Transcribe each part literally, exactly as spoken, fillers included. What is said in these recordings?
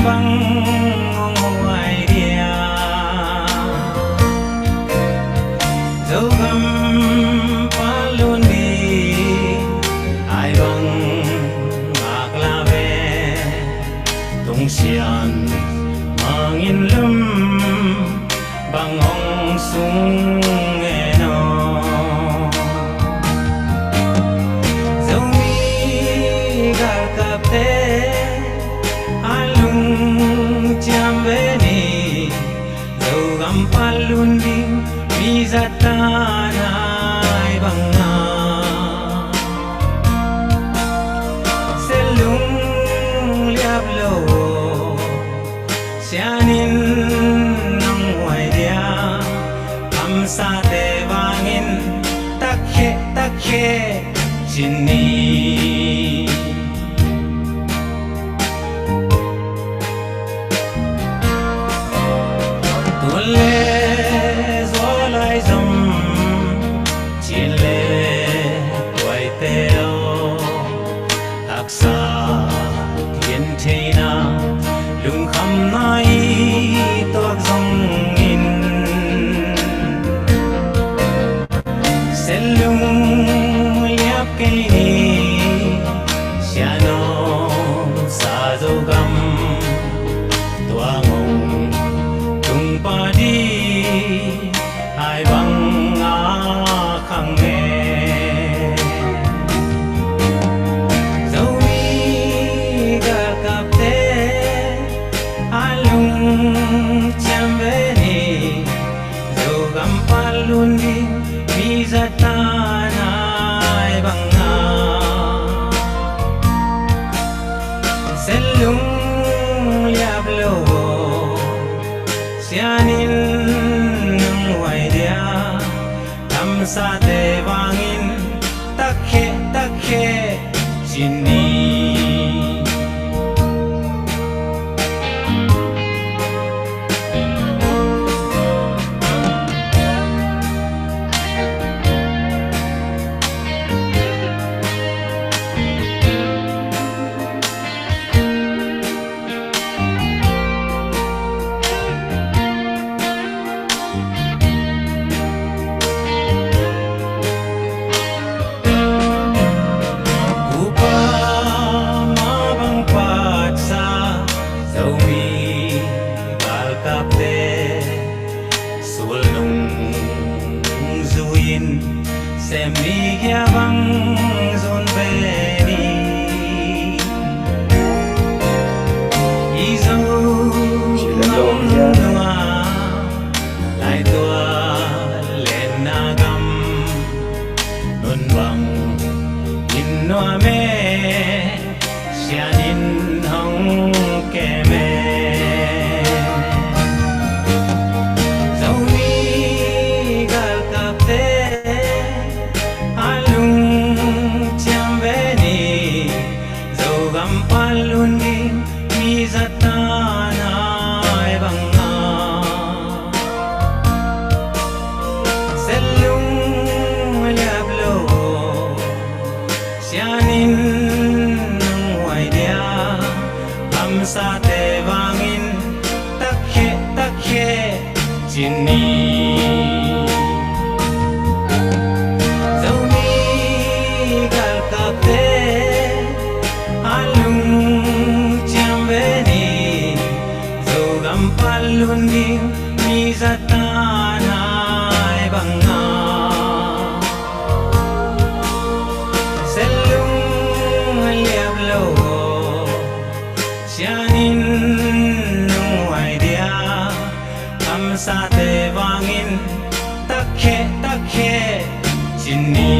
bang hong huai dia. Zogam palun ding ai bang ngak la ve. Tungsian mangin lum bang hong sung e no. Zomi galkapte a lungciam ve ni. Zogam palun ding mi zat tan ai bang a se lung liap lo. Sianin nang huai dia, kamsate vangin takhe takhe cin ni. Tuan le zualai zom, cin le tuaite aw, taksa kian theina lungkhamna i tuak zongin, se lung liap kei ni. Sianawm sa Zogam tua ngong tung pa di ai bang a khang e. Zomi galkapte a lungciam ve ni. Zogam palun ding mi zat tan ai bang a se lung liap lo. Sianin nang huai dia, kamsate vangin takhe takhe cin ni. Upa mah bang patsa Zomi galkapte, sul nungzui in sem ni, kia bang zun ve ni. I Zo nam nua, laitual lenna gam, nun bang in nuam e, sianin hong kem e. Zomi galkapte a lungciam ve ni. Zogam palun ding mi zat tan ai bang a se lung liap lo. Sianin nang huai dia, kamsate vangin takhe takhe cin ni. Zomi galkapte a lungciam ve ni. Zogam palun ding mi zat tan ai bang a se lung liap lo. Sianin nang huai dia, kamsate vangin takhe takhe cin ni.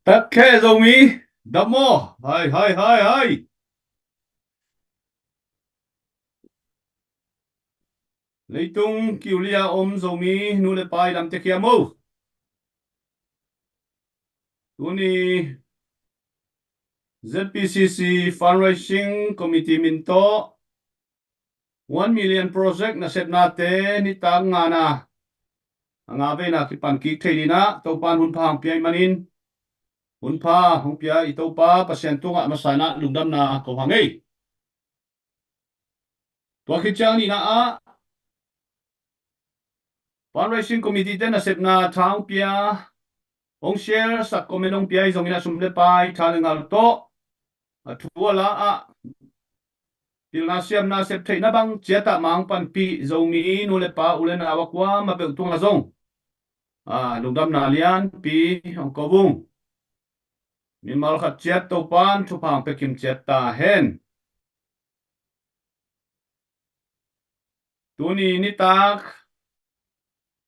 Takhe Zomi, dam maw? Hai, hai, hai, hai. Leitung kiulia om Zomi nu le pa i lamte kia maw? Tuni Z P C C Fundraising Committee min tawh one million project nasepnate nitak ngana a nga veina kipan kik thei dinah Topan hun pha hong pia ih manin, hun pha hong pia i Topa Pasian tungah masa inah lungdamna ko hang ei. Tua khit ciang nihna ah Fundraising Committee te nasepna tha hong pia, hong share sak comment hong pia ih zongin a sum le pai tha le ngal tawh a thu a la ah pilna siamna sep theihna bang ciatah mang panpih Zomi nu le pa u le nau a kuamah peuh tungah zong a lungdamna lianpi hong ko ung. Mimal khat ciat Topan thupha hong pia kim ciat ta hen. Tuni nitak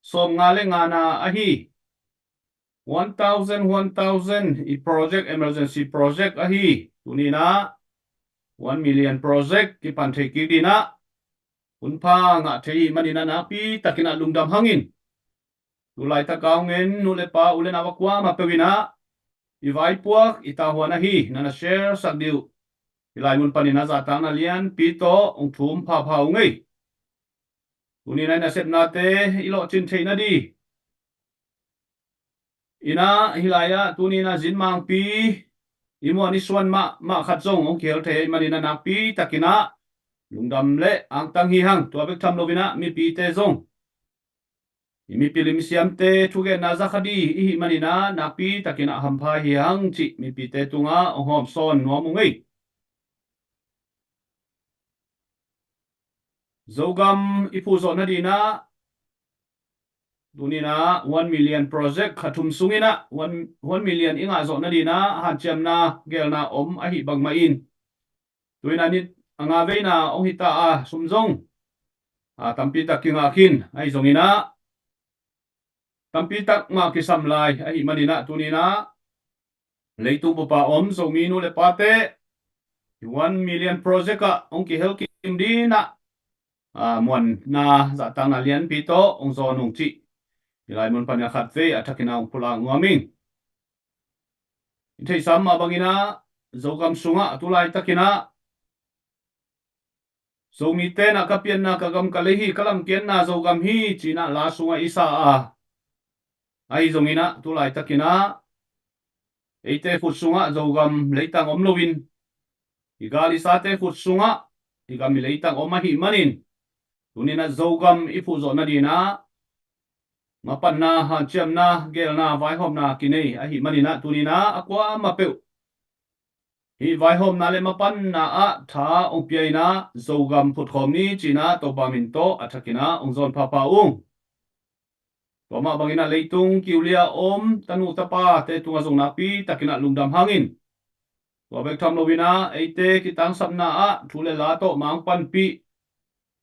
sawm nga le ngana ahi one thousand one thousand i project, emergency project ahi. Tuninah one million project kipan thei kik dinah hun pha ngah thei ih maninah nakpi takinah lungdam hangin, tu laitak a hong en nu le pa u le nau a kuamah peuh inah i vaipuak i tahuan ahi nana share sak dih uh hi lai mun paninah zahtakna lianpi tawh hong thum phapha ung ei. Tuninah i nasepnate i lawhcin theihna dih inah hi lai-ah tuninah zinmangpi i muan i suan mahmah khat zong hong kihel thei ih maninah nakpi takinah lungdam le angtang hi hang. Tua bek tham loinah mipite zong i mipil i misiamte thugenna za kha dih ihih maninah nakpi takinah hampha hi hang cih mipite tungah hong hawmsawn nuam ung ei. Zogam i phuhzawh nadinah tuninah one million project kha thum sunginah one, one million i ngahzawh nadinah hanciamna gelna om ahi bangmah in tuinah nit a nga veina hong hita a sum zong a tampi tak kingah khin ahi zonginah tampi tak mah kisam lai ahi maninah tuninah leitung bupa om Zomi nu le pate one million project ah hong kihel kim dinah a muanna zahtakna lianpi tawh hong zawn ung cih hi lai mun paninah khat vei a thakinah hong pulak nuam ing. I theihsa mah banginah Zogam sungah tu laitakinah Zomite na ka pianna ka gam ka lei hi, ka lamkiatna Zogam hi cinah la sungah i sa a, ahi zonginah tu laitakinah eite khut sungah Zogam leitang om loin i gal i sate khut sungah i gam i leitang om ahi manin tuninah Zogam i phuhzawh nadinah mapanna hanciamna gelna vaihawmna kinei ahi maninah tuninah a kuamah peuh hih vaihawmna le mapanna ah tha hong pia inah Zogam phutkhawm ni cinah Topa min tawh a thakinah hong zawn phapha ung. Tua mah banginah leitung kiulia om tanu tapate tungah zong nakpi takinah lungdam hangin tua bek tham loinah eite kitangsapna ah thu le la tawh mang panpih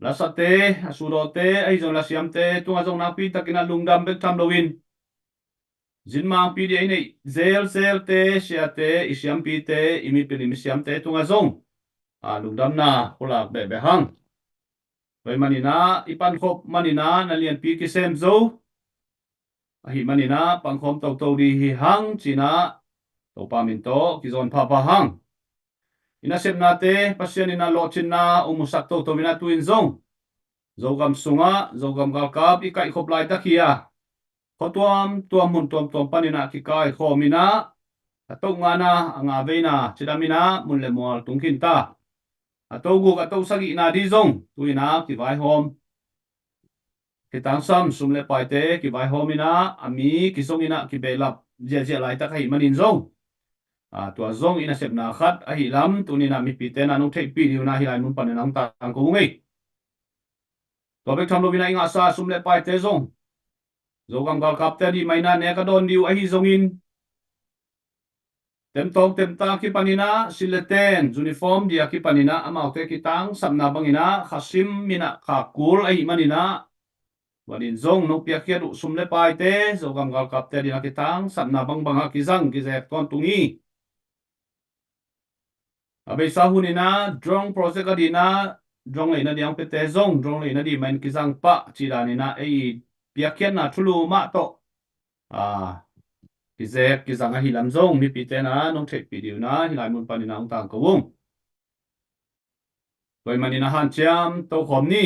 lasate, a sudawte ahi zong lasiamte tungah zong nakpi takinah lungdam bek tham loin zinmangpi dih a i neih zelzelte, siate, i siampite, i mipil i misiamte tungah zong a lungdamna pulak behbeh hang. Tua i maninah i pankhop maninah na lianpi kisem zo ahi maninah pangkhawm toto dih hi hang cinah Topa min tawh kizawn phapha hang. I nasepnate Pasian inah lawhcinna hong musak toto inah tu-in zong Zogam sungah Zogam galkap i kaihkhop laitak hi a, khua tuamtuam mun tuamtuam paninah kikaikhawm inah a toh ngana a nga veina cidam inah mun le mual tung khinta. A toh guk a toh sagihna dih zong tu-inah kivaihawm, kitangsam sum le paite kivaihawm inah a mi kizong inah kibehlap ziahziah laitak ahi manin zong a, tua zong i nasepna khat ahi lam tuninah mipite na nong theihpih dih unah hi lai mun panin nang tangko ung ei. Tua bek tham loinah i ngahsa sum le paite zong Zogam galkapte a dih mah inah nek a dawn dih uh ahi zongin temtawng temta kipaninah sileten uniform dih a kipaninah amaute kitangsapna banginah khasim inah khak kul ahi maninah vanin zong nong piakkhiat uh sum le paite Zogam galkapte a dinah kitangsapna bangbangah kizang kizek tawntung hi. A beisa huninah drone project a dinah drone leina dih ang pete zong drone leina dih mahin kizang pah cih daninah ei i piakkhiatna thulu mah tawh a kizek kizang ahi lam zong mipite na nong theihpih dih uh na hih lai mun panin a hong tangko ung. Tua ahih manin a hanciam tokhawm ni.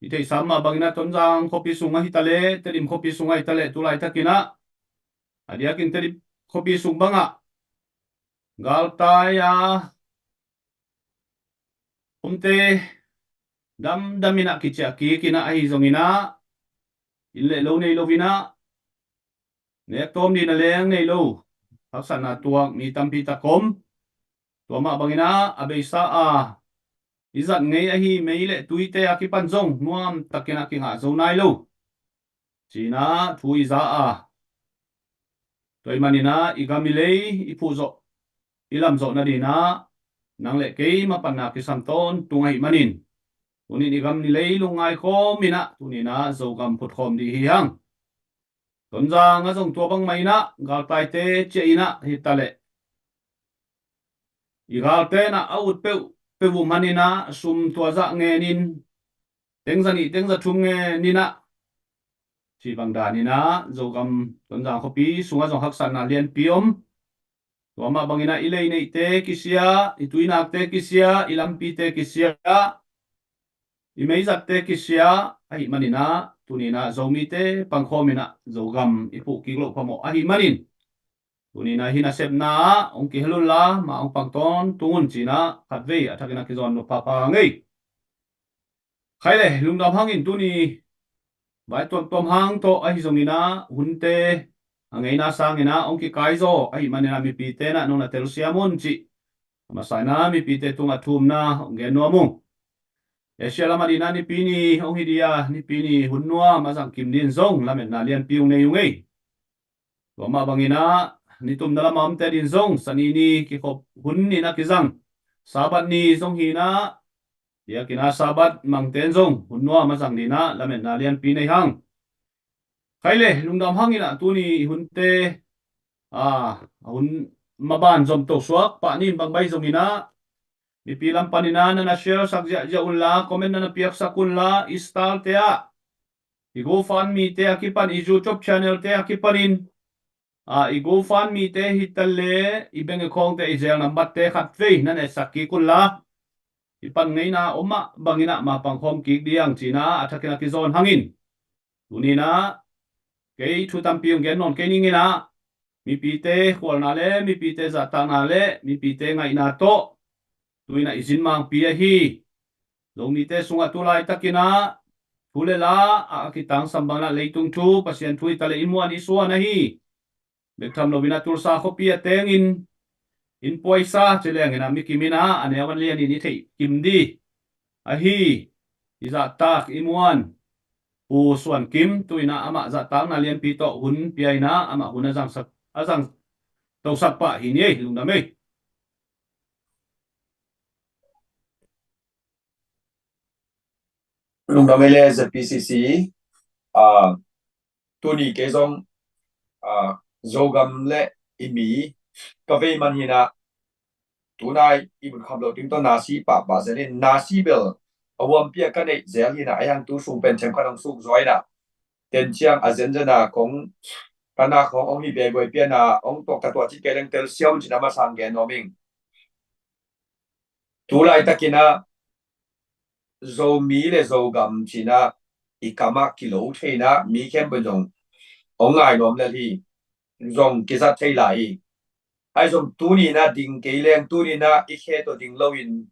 I theihsa mah bangin a Tonzang khuapi sung ahi ta leh, Tedim khuapi sung ahi ta leh, tu laitakin a, a diakin Tedim khuapi sung bangah galtai a omte damdam in a kiciah kik in a, ahi zongin a inn le lo nei lo in a, nek tawm ding na leng nei lo, haksatna tuak mi tampi tak om. Tua mah bangin a, a beisa a i zat ngei ahi mei le tuite a kipan zong nuam takin a kingah zo nai lo, ci-in a thu i za a, tua ahih manin a i gam i lei i phuh zawh, i lam zawh nading in a nang le kei mapatna kisam tawntung ahih manin, tuni-in i gam i lei lungngai khawm in a, tuni-in a Zogam phutkhawm ding hi hang. Tonzang ah zong tua bangmah in a, galtaite ciah in a, hi ta leh, i galte in a a ut peuhpeuh uh man in a, sum tua zah ngen in, teng za nih teng za thum ngen in a, ci bang dan in a, Zogam Tonzang khuapi sung ah zong haksatna lianpi om. Tua mah bangin a i lei neihte kisia, i tuinakte kisia, i lampite kisia, i meizatte kisia ahih manin a, tuni-in a Zomite pangkhawm in a Zogam i phuh kik loh phamawh ahih manin, tuni-in a hih nasepna ah hong kihel un la, mah hong pang tawntung un, ci-in a khatvei a thakin a kizawn nop phapha hang ei. Khai le, lungdam hangin tuni vai tuamtuam hang tawh ahi zongin a, hunte a ngeina sangin a hong kikaizaw ahih manin a, mipite in a nong na telsiam un cih a masa in a mipite tungah thumna hong gen nuam ung. Asia lam adingin a Nipi ni hong hi ding a, Nipi ni hun nuam a zang kim dingin zong lametna lianpi hong nei ung ei. Tua mah bangin a, nitumna lam a omte adingin zong Sani ni kikhop hun ni in a kizang, Sabbath ni zong hi in a, diakin a Sabbath mangte in zong hun nuam a zang dingin a lametna lianpi nei hang. Khai le, lungdam hangin a tuni i hunte, a, a hun maban zomto suak pah ni in bang baih zongin a, mipi lam panin a na na share sak ziahziah un la, comment na na piaksak un la, i style te ah, i GoFundMe te a kipan, i YouTube channel te a kipanin, a, i GoFundMe te hi ta leh, i bank account te, i Zelle number te khatvei na na etsak kik un la, i pan ngeina om mah bangin a mapang khawm kik ding, ci-in a a thakin a kizawn hangin, tuni-in a kei thu tampi hong gen nawn kei ning in a, mipite khualna le mipite zahtakna le mipite ngaihna tawh tu-in a i zin mangpi ahi Zomite sungah tu laitakin a thu le la a kitangsam bangin a leitung thu, Pasian thu hi ta leh i muan i suan ahi bek tham loin a Tulsa khuapi a tengin, inn puaisa ci leng in a mi kim in a, a neu a lianin i theih kim ding ahi i zahtak i muan Pu Suan Kim, tu-in a amah zahtakna lianpi tawh hun pia in a, amah hun a zangsak, a zangtosak pah hi ni ei, lungdam ei. Lungdam ei le ZPCC, ah, tuni kei zong, ah, Zogam le i mi ka vei man hi in a, tunai i mun kham loh ding tawh nasi pahpah zel in, nasi bel a huampi a ka neih zel hi in a, ahi hang tu sung pen themkhat hong suk zaw in a, ten ciang a zenzen a kong, ka na khawng hong hi bia buai pian a, hong tuak ka tuah cih kei leng telsiam un ci-in a masa hong gen nuam ing. Tu laitakin a Zomi le Zogam ci-in a i kam ah kilo thei in a mi khempeuh zong hong ngai nuam lel hi, zong kizat thei lai hi. Ahi zong tuni in a ding kei leng, tuni in a i khe tawh ding loin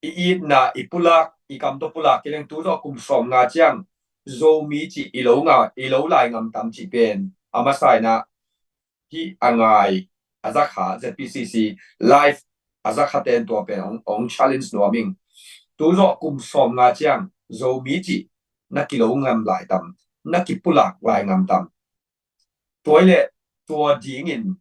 i itna i pulak, i kam tawh pulak kei leng, tu zawh kum sawmnga ciang Zomi cih i lo nga, i lo lai ngam tam cih pen a masa in a hih a ngai a zakha, ZPCC live a zakha ten tua pen hong, hong challenge nuam ing. Tu zawh kum sawmnga ciang Zomi cih na kilo ngam lai tam, na kipulak lai ngam tam? Tua hi leh tua dingin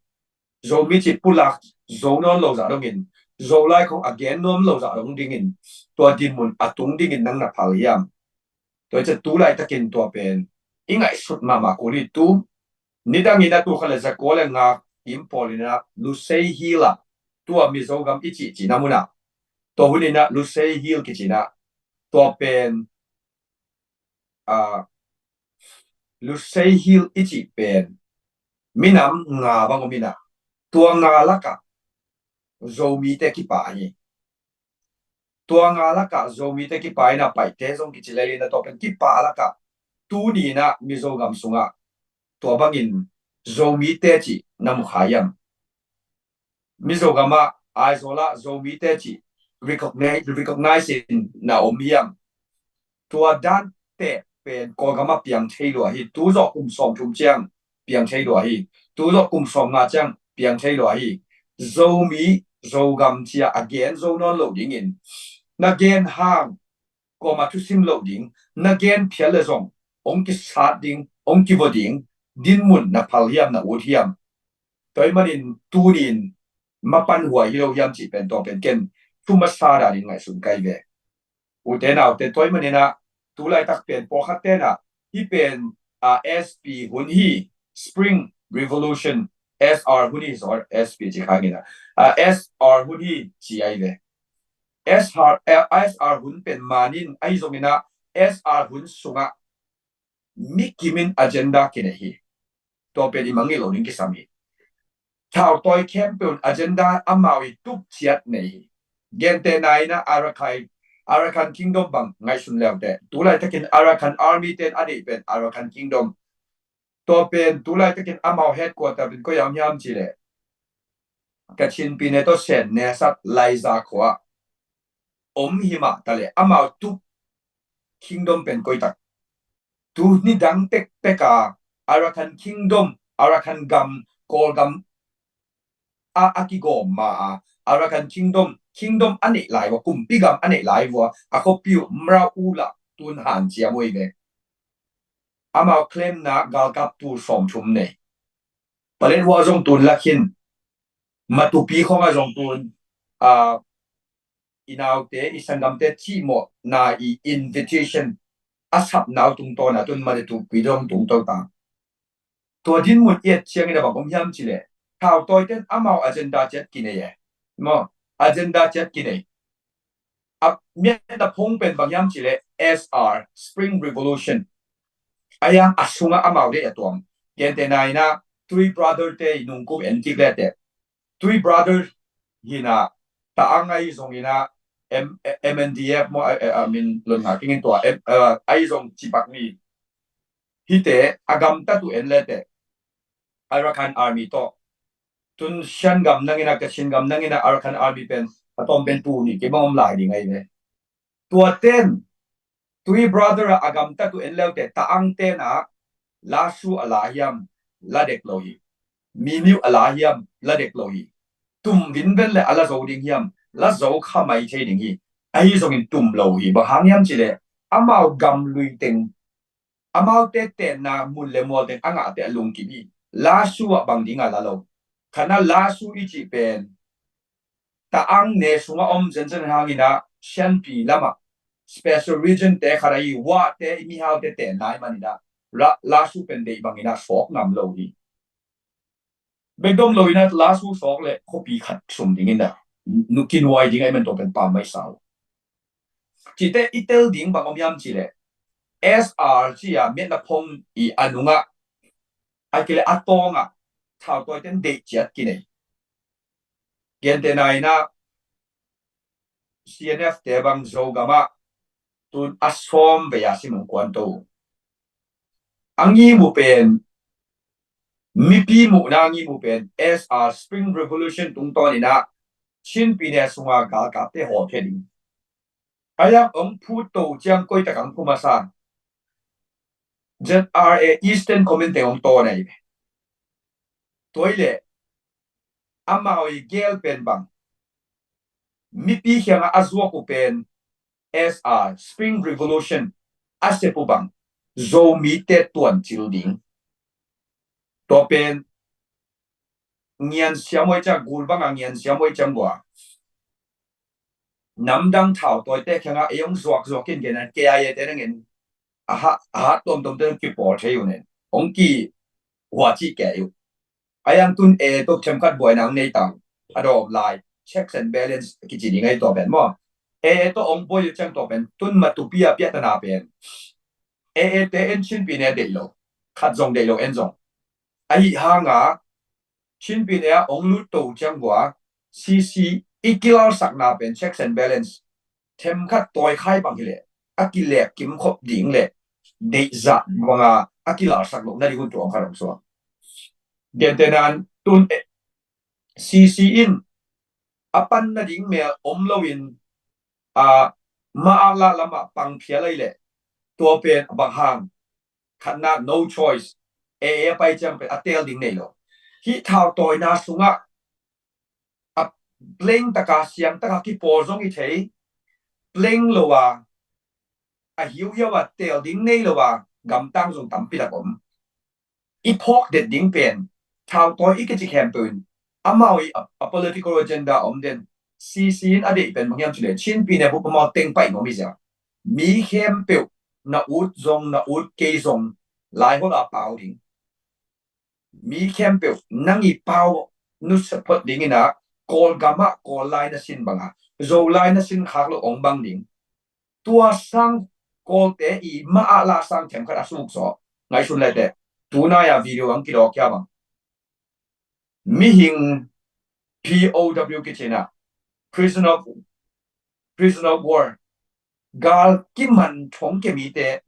Zomi cih pulak zo nawn lo zah dongin, Zolai khawng a gen nuam lo zah dong dingin, tua dinmun a tung dingin nang na phal hiam? Tua hi ciang tu laitakin tua pen i ngaihsut mahmah kul hi. Tu nidangin a tu kha le zakua le nga kim pawl in a Lusei Hill ah, tua Mizogam i cih cihna mun ah, tua hun in a Lusei Hill kici in a, tua pen, ah, Lusei Hill i cih pen minam nga bang om in a, tua nga lakah Zomite kipa hi. Tua nga lakah Zomite kipa in a Paite zong kici lel in a, tua pen kipa lakah tuni in a Mizo gam sungah tua bangin Zomite cih na mu kha hiam? Mizo gamah, Aizawl ah Zomite cih recognize, recognize in na om hiam? Tua dan teh pen Kawlgam ah piang thei lua hi. Tu zawh kum sawmthum ciang piang thei lua hi. Tu zawh kum sawmnga ciang piang thei lua hi. Zomi, Zogam ci-a a gen zo nawn lo dingin, na gen hang kuamah thusim loh ding, na gen phial le zong hong kisat ding, hong kivaw ding dinmun na phal hiam, na ut hiam? Tua ahih manin tuni in mapan huai hi lo hiam cih pen, tua pen ken thu masa danin ngaihsun ka hi ve. Ute naute, tua ahih manin ah tu laitak pen pawlkhat ten ah hih pen, ah, S P hun hi, Spring Revolution, S R hun hi, sorry, S P ci kha ing a, ah, S R hun hi ci ahi ve. S R, eh, S R hun pen manin ahi zongin ah S R hun sungah mi kimin agenda kinei hi. Tua pen i mangngilh loh ding kisam hi. Thautawi khempeuh in agenda amau i tup ciat nei hi. Gentehna in ah Arakai, Arakan Kingdom bang ngaihsun le uh teh, tu laitakin Arakan Army ten a deih pen Arakan Kingdom. Tua pen tu laitakin amau headquarter pen koi ah om hiam cih leh, Kachin pine tawh Sen Nesat Laiza khua ah om hi mah ta leh, amau tup kingdom pen koi tak? Tu ni dang tektek a Arakan Kingdom, Arakan gam, Kawlgam a, a kigawm ma a, Arakan Kingdom, Kingdom a neih lai vua, kumpi gam a neih lai vua, a khuapi uh Mraw-u lah tun hanciam uh hi ve. Amau claim-na galkap tul sawmthum nei. Paletwa zong tun lak hi in, Matupi khawng ah zong tun, ah, i naute, i sanggamte cihmawhna i invitation a sapna uh tungtawn ah tun Matupi zong tungto ta. Tua dinmun i et ciangin a bang om hiam cih leh, thautawiten amau agenda ciat kinei e. Maw, agenda ciat kinei. A miatna phong pen bang hiam cih leh S R, Spring Revolution. A hiang a sungah amau deih a tuam. Gentehna in ah Three Brother te i nungkum en kik le teh, Three Brother hi in ah, Ta'ang ahi zongin ah, M-, M N D F maw, eh, eh, a min lon ngak ing in tua, em, eh, ahi zong cipak mi hite a gamtat uh en le teh, Arakan Army tawh. Tun Shan gam nangin ah, Kachin gam nangin ah Arakan Army pen a tawm pen tul nih kibang om lai ding ahi ve. Tua ten, Three Brother ah a gamtat uh en le uh teh, Ta'ang ten ah Lasu a la hiam, la dek lo hi. Mimiu a la hiam, la dek lo hi. Tum vinven le a la zo ding hiam, la zo kha mai thei ding hi. Ahi zongin tum lo hi. Bang hang hiam cih leh, amau gam lui teng, amaute tenna mun le mual teng a ngahte a lungkim hi. Lasu ah bang ding a la lo. Khatna, Lasu i cih pen Ta'ang ne sungah om zenzen hangin ah, Shanpi lamah special region te khat ahi, Wa te, i mihaute tenna ahih manin ah, La-, Lasu pen deih bangin ah sawk ngam lo hi. Bek dom lo in ah Lasu sawk leh khuapi khat sum dingin ah, nu kinuai ding ahih man tua pen pam mai sau. Cihte i tel ding bang om hiam cih leh, S R ci-a miatna phong i a nungah, a kileh a tawngah thautawiten deih ciat kinei. Gentehna in ah C N F te bang Zogam ah tun a sawm vei a sim hong kuanto. A ngim uh pen, mipi muhna a ngim uh pen, S R, Spring Revolution tungtawn in ah Chin pyine sunga galkapte hawlkhia ding. A hiang hong phutto ciang koi tak hong phu masa, Z R A Eastern Command teng hong tawn ahi ve. Tua hi leh amau i gel pen bang, mipi kiangah a zuak uh pen, S R, Spring Revolution a sep uh bang, Zomite tuancil ding. Tua pen ngiansiam uh hi ciang, gul bangah ngiansiam uh hi ciang bua, namdang thautawite kiangah ei hong zuakzuak in gen a, K I A te na ngen, a ha, a hat tuamtuamte hong kipawl thei uh nen, hong kihuacih kei uh. A hiang tun A A tawh themkhat buaina hong nei ta uh. A dawm lai, checks and balance kici ding ahi tua pen maw. A A tawh hong buai uh ciang tua pen, tun Matupi a piahtana pen, A A te en Chin pyine deih lo, khat zong deih lo en zong, Ahi hanga Chin pyine ah ong lut to ciang vua C C i kilalsakna pen checks and balance themkhat tawikhai bang hileh a kilek kimkhop ding le deihzah banga a kilalsak loh nading hun tuang khat ong suak. Gentenan tun C C in a pan nading mel om loin a ma-ak lah lamah pangphial ahi leh tua pen bang hang? Khatna, no choice. A a pai ciang pen a tel ding nei lo. Hih thautawina sungah a plain taka siang taka kipawl zong i thei, plain lo a a hiuhiau a tel ding nei lo a gamtang zong tampi tak om. I phawk det ding pen thautawi i kici khempeuh in amau i a, a political agenda om den. C C in a deih pen bang hiam cileh Chin pyine bup amau teng pai ngom i zia. Mi khempeuh na ut zong na ut kei zong Laiholh a pau ding. Mi khempeuh nang i pau nusia phot dingin a Kawlgam ah Kawl lai na sin banga Zo lai na sin khak lo ong bang ding. Tua sang Kawlte i ma-ak lah sang themkhat a suk zaw ngaihsun lete tunai a video ang kidawk kia bang mihing P O W kicina prisoner of prisoner of war gal kiman thong kemite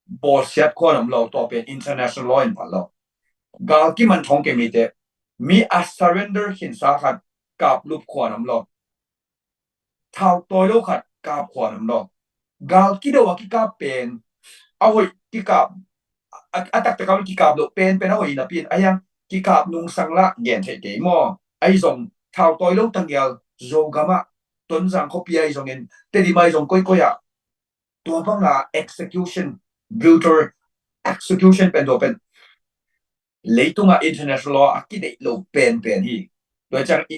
bawlsiat khuan om lo, tua pen international law in phat lo. Gal kiman thong kemite mi a surrender khinsa khat kaplup khuan om lo. Thautawi lo khat kap khuan om lo. Gal kido a kikap pen a hoih kikap a taktak a kikap lo pen pen a hoih napi in a hiang kikap nungsang lah gen theih kei maw? Ahi zong thautawi lo tangial Zogam ah Tonzang khuapi ahi zongin Tedim ahi zong koikoi ah tua banga execution, brutal execution pen tua pen leitungah international law a kideih lo penpen hi. Tua ciang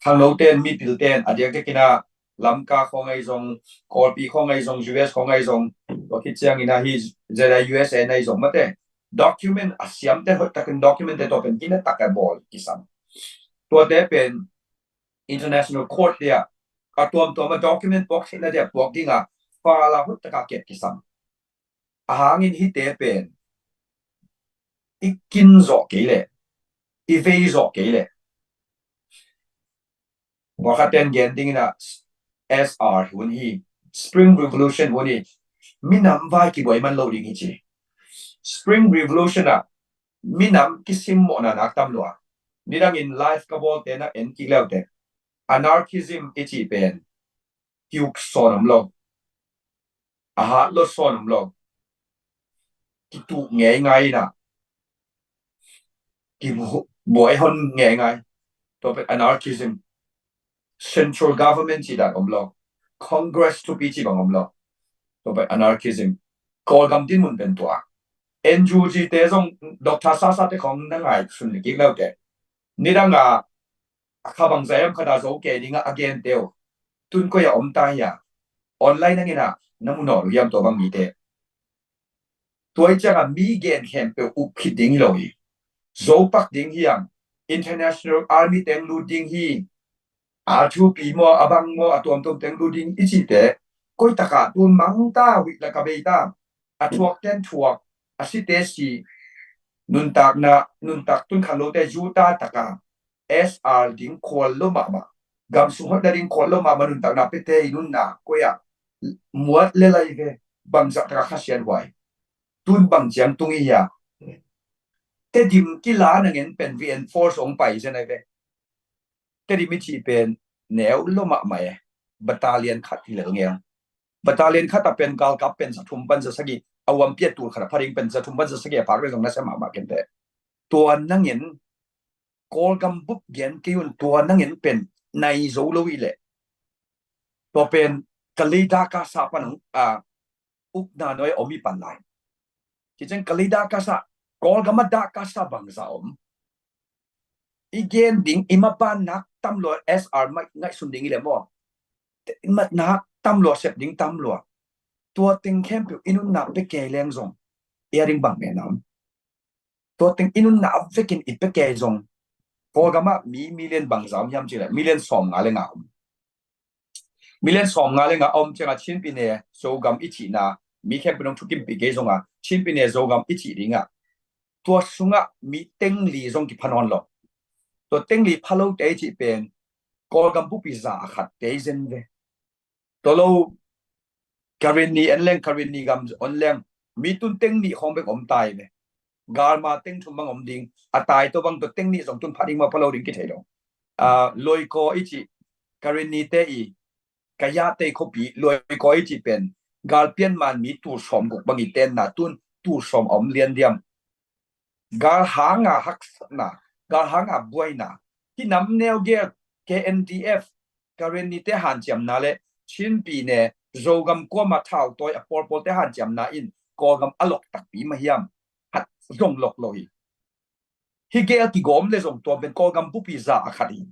khangnoten mipilten a diakdiakin a Lamka khawng ahi zong, Kawlpi khawng ahi zong, U S khawng ahi zong, tua khit ciangin a hi zeda U S A na ahi zong mate document a siamte hoihtakin documentte tua pen kina taka bawl kisam. Tuate pen international court dia a tuamtuam a document puak theihna dia puak dinga fala hoihtaka ket kisam. A hangin hihte pen i kin zawh kei leh i vei zawh kei leh pawlkhatten gen dingin a S R hun hi, Spring Revolution hun hi, minam vai kibuai man lo ding hi ci. Spring Revolution ah minam kisimmawhna nak tam lua. Nidangin live ka bawlte na en kik leute anarchism i cih pen kiuk sawn om lo, a hat lo sawn om lo, kituh ngeingai ina kibuai hon ngeingai. Tua pen anarchism. Central government cih dan om lo, Congress thupi cih bang om lo. Tua pen anarchism. Kawlgam dinmun pen tua. N U G te zong Doctor Sasa te khong na ngai sun likik leute nidanga a kha bangzah hiam khat a zo kei dingah a gente uh tun koi a om ta hia? Online nangin ah na mu nawn uh hiam tua bang mite? Tua i ciangah mi gen khempeuh up khit ding hi lo hi. Zo pak ding hiam? International army teng lut ding hi. A thupi maw, a bang maw, a tuamtuam teng lut ding i cihte koi takah tun mangta huih la ka bei ta. A thuak ten thuak, a site si, nuntakna nuntak tun khan lote juta taka S R ding khual lo mahmah, gamsung hoihna ding khual lo mahmah nuntakna pete i nunna koi ah muat le lai ve? Bangzah taka khasian huai tun bang ciang tung i hia? Tedim kila nangin pen V N force ong pai zen ai ve. Tedim i cih pen neu lo mahmah e. Battalion khat hi lel ngel. Battalion khat a pen galkap pen za thum pan za sagih a uampi a tul khat a pha ding pen za thum pan za sagih a phak le zong na sia mahmah kente. Tua nangin Kawlgam bup gen kei un, tua nangin pen nai zo lo i leh tua pen ka lei dak a sa pan a ukna nuai om i pan lai. Ci ciang ka lei dak a sa, Kawlgam a dak a sa bangza om? I gen ding i mapan nak tam lua S R ngaihsun ding i leh maw? I mat nak tam lua sep ding tam lua. Tua teng khempeuh i nunnak pia kei leng zong i a ding bang mena om? Tua teng i nunnak a vekin i pia kei zong Kawlgam ah mi million bangza om hiam cileh million sawm nga le nga om. Million sawm nga le nga om cianga Chin pyine Zogam i cihna mi khempeuh nong thukimpih kei zonga Chin pyine Zogam i cih dingah Tua sungah mi teng li zong kipha nawn lo. Tua teng li pha lote i cih pen Kawlgam bupi za a khatte i zen ve. Tua lo Karenni en leng, Karenni gam en leng, mi tun teng nih khawng bek om tai ve. Galma teng thum bang om ding, a tai tua bang tua teng nih zong tun pha ding maw, pha lo ding kithei lo. Loikaw i cih Karenni te i Kayah te i khuapi Loikaw i cih pen galpian man mi tul sawm guk bang i tenna tun tul sawm a om lian diam. Galhanga haksatna, galhanga buaina, hi nam neu gel, K N D F, Karenni te hanciamna le Chin pi ne Zogam kuama thau tawi a pawlpawl te hanciamna in Kawlgam a lok takpi mah hiam? Hat zong lok lo hi. Hi gel kigawm le zong tua pen Kawlgam bupi za a khat hi.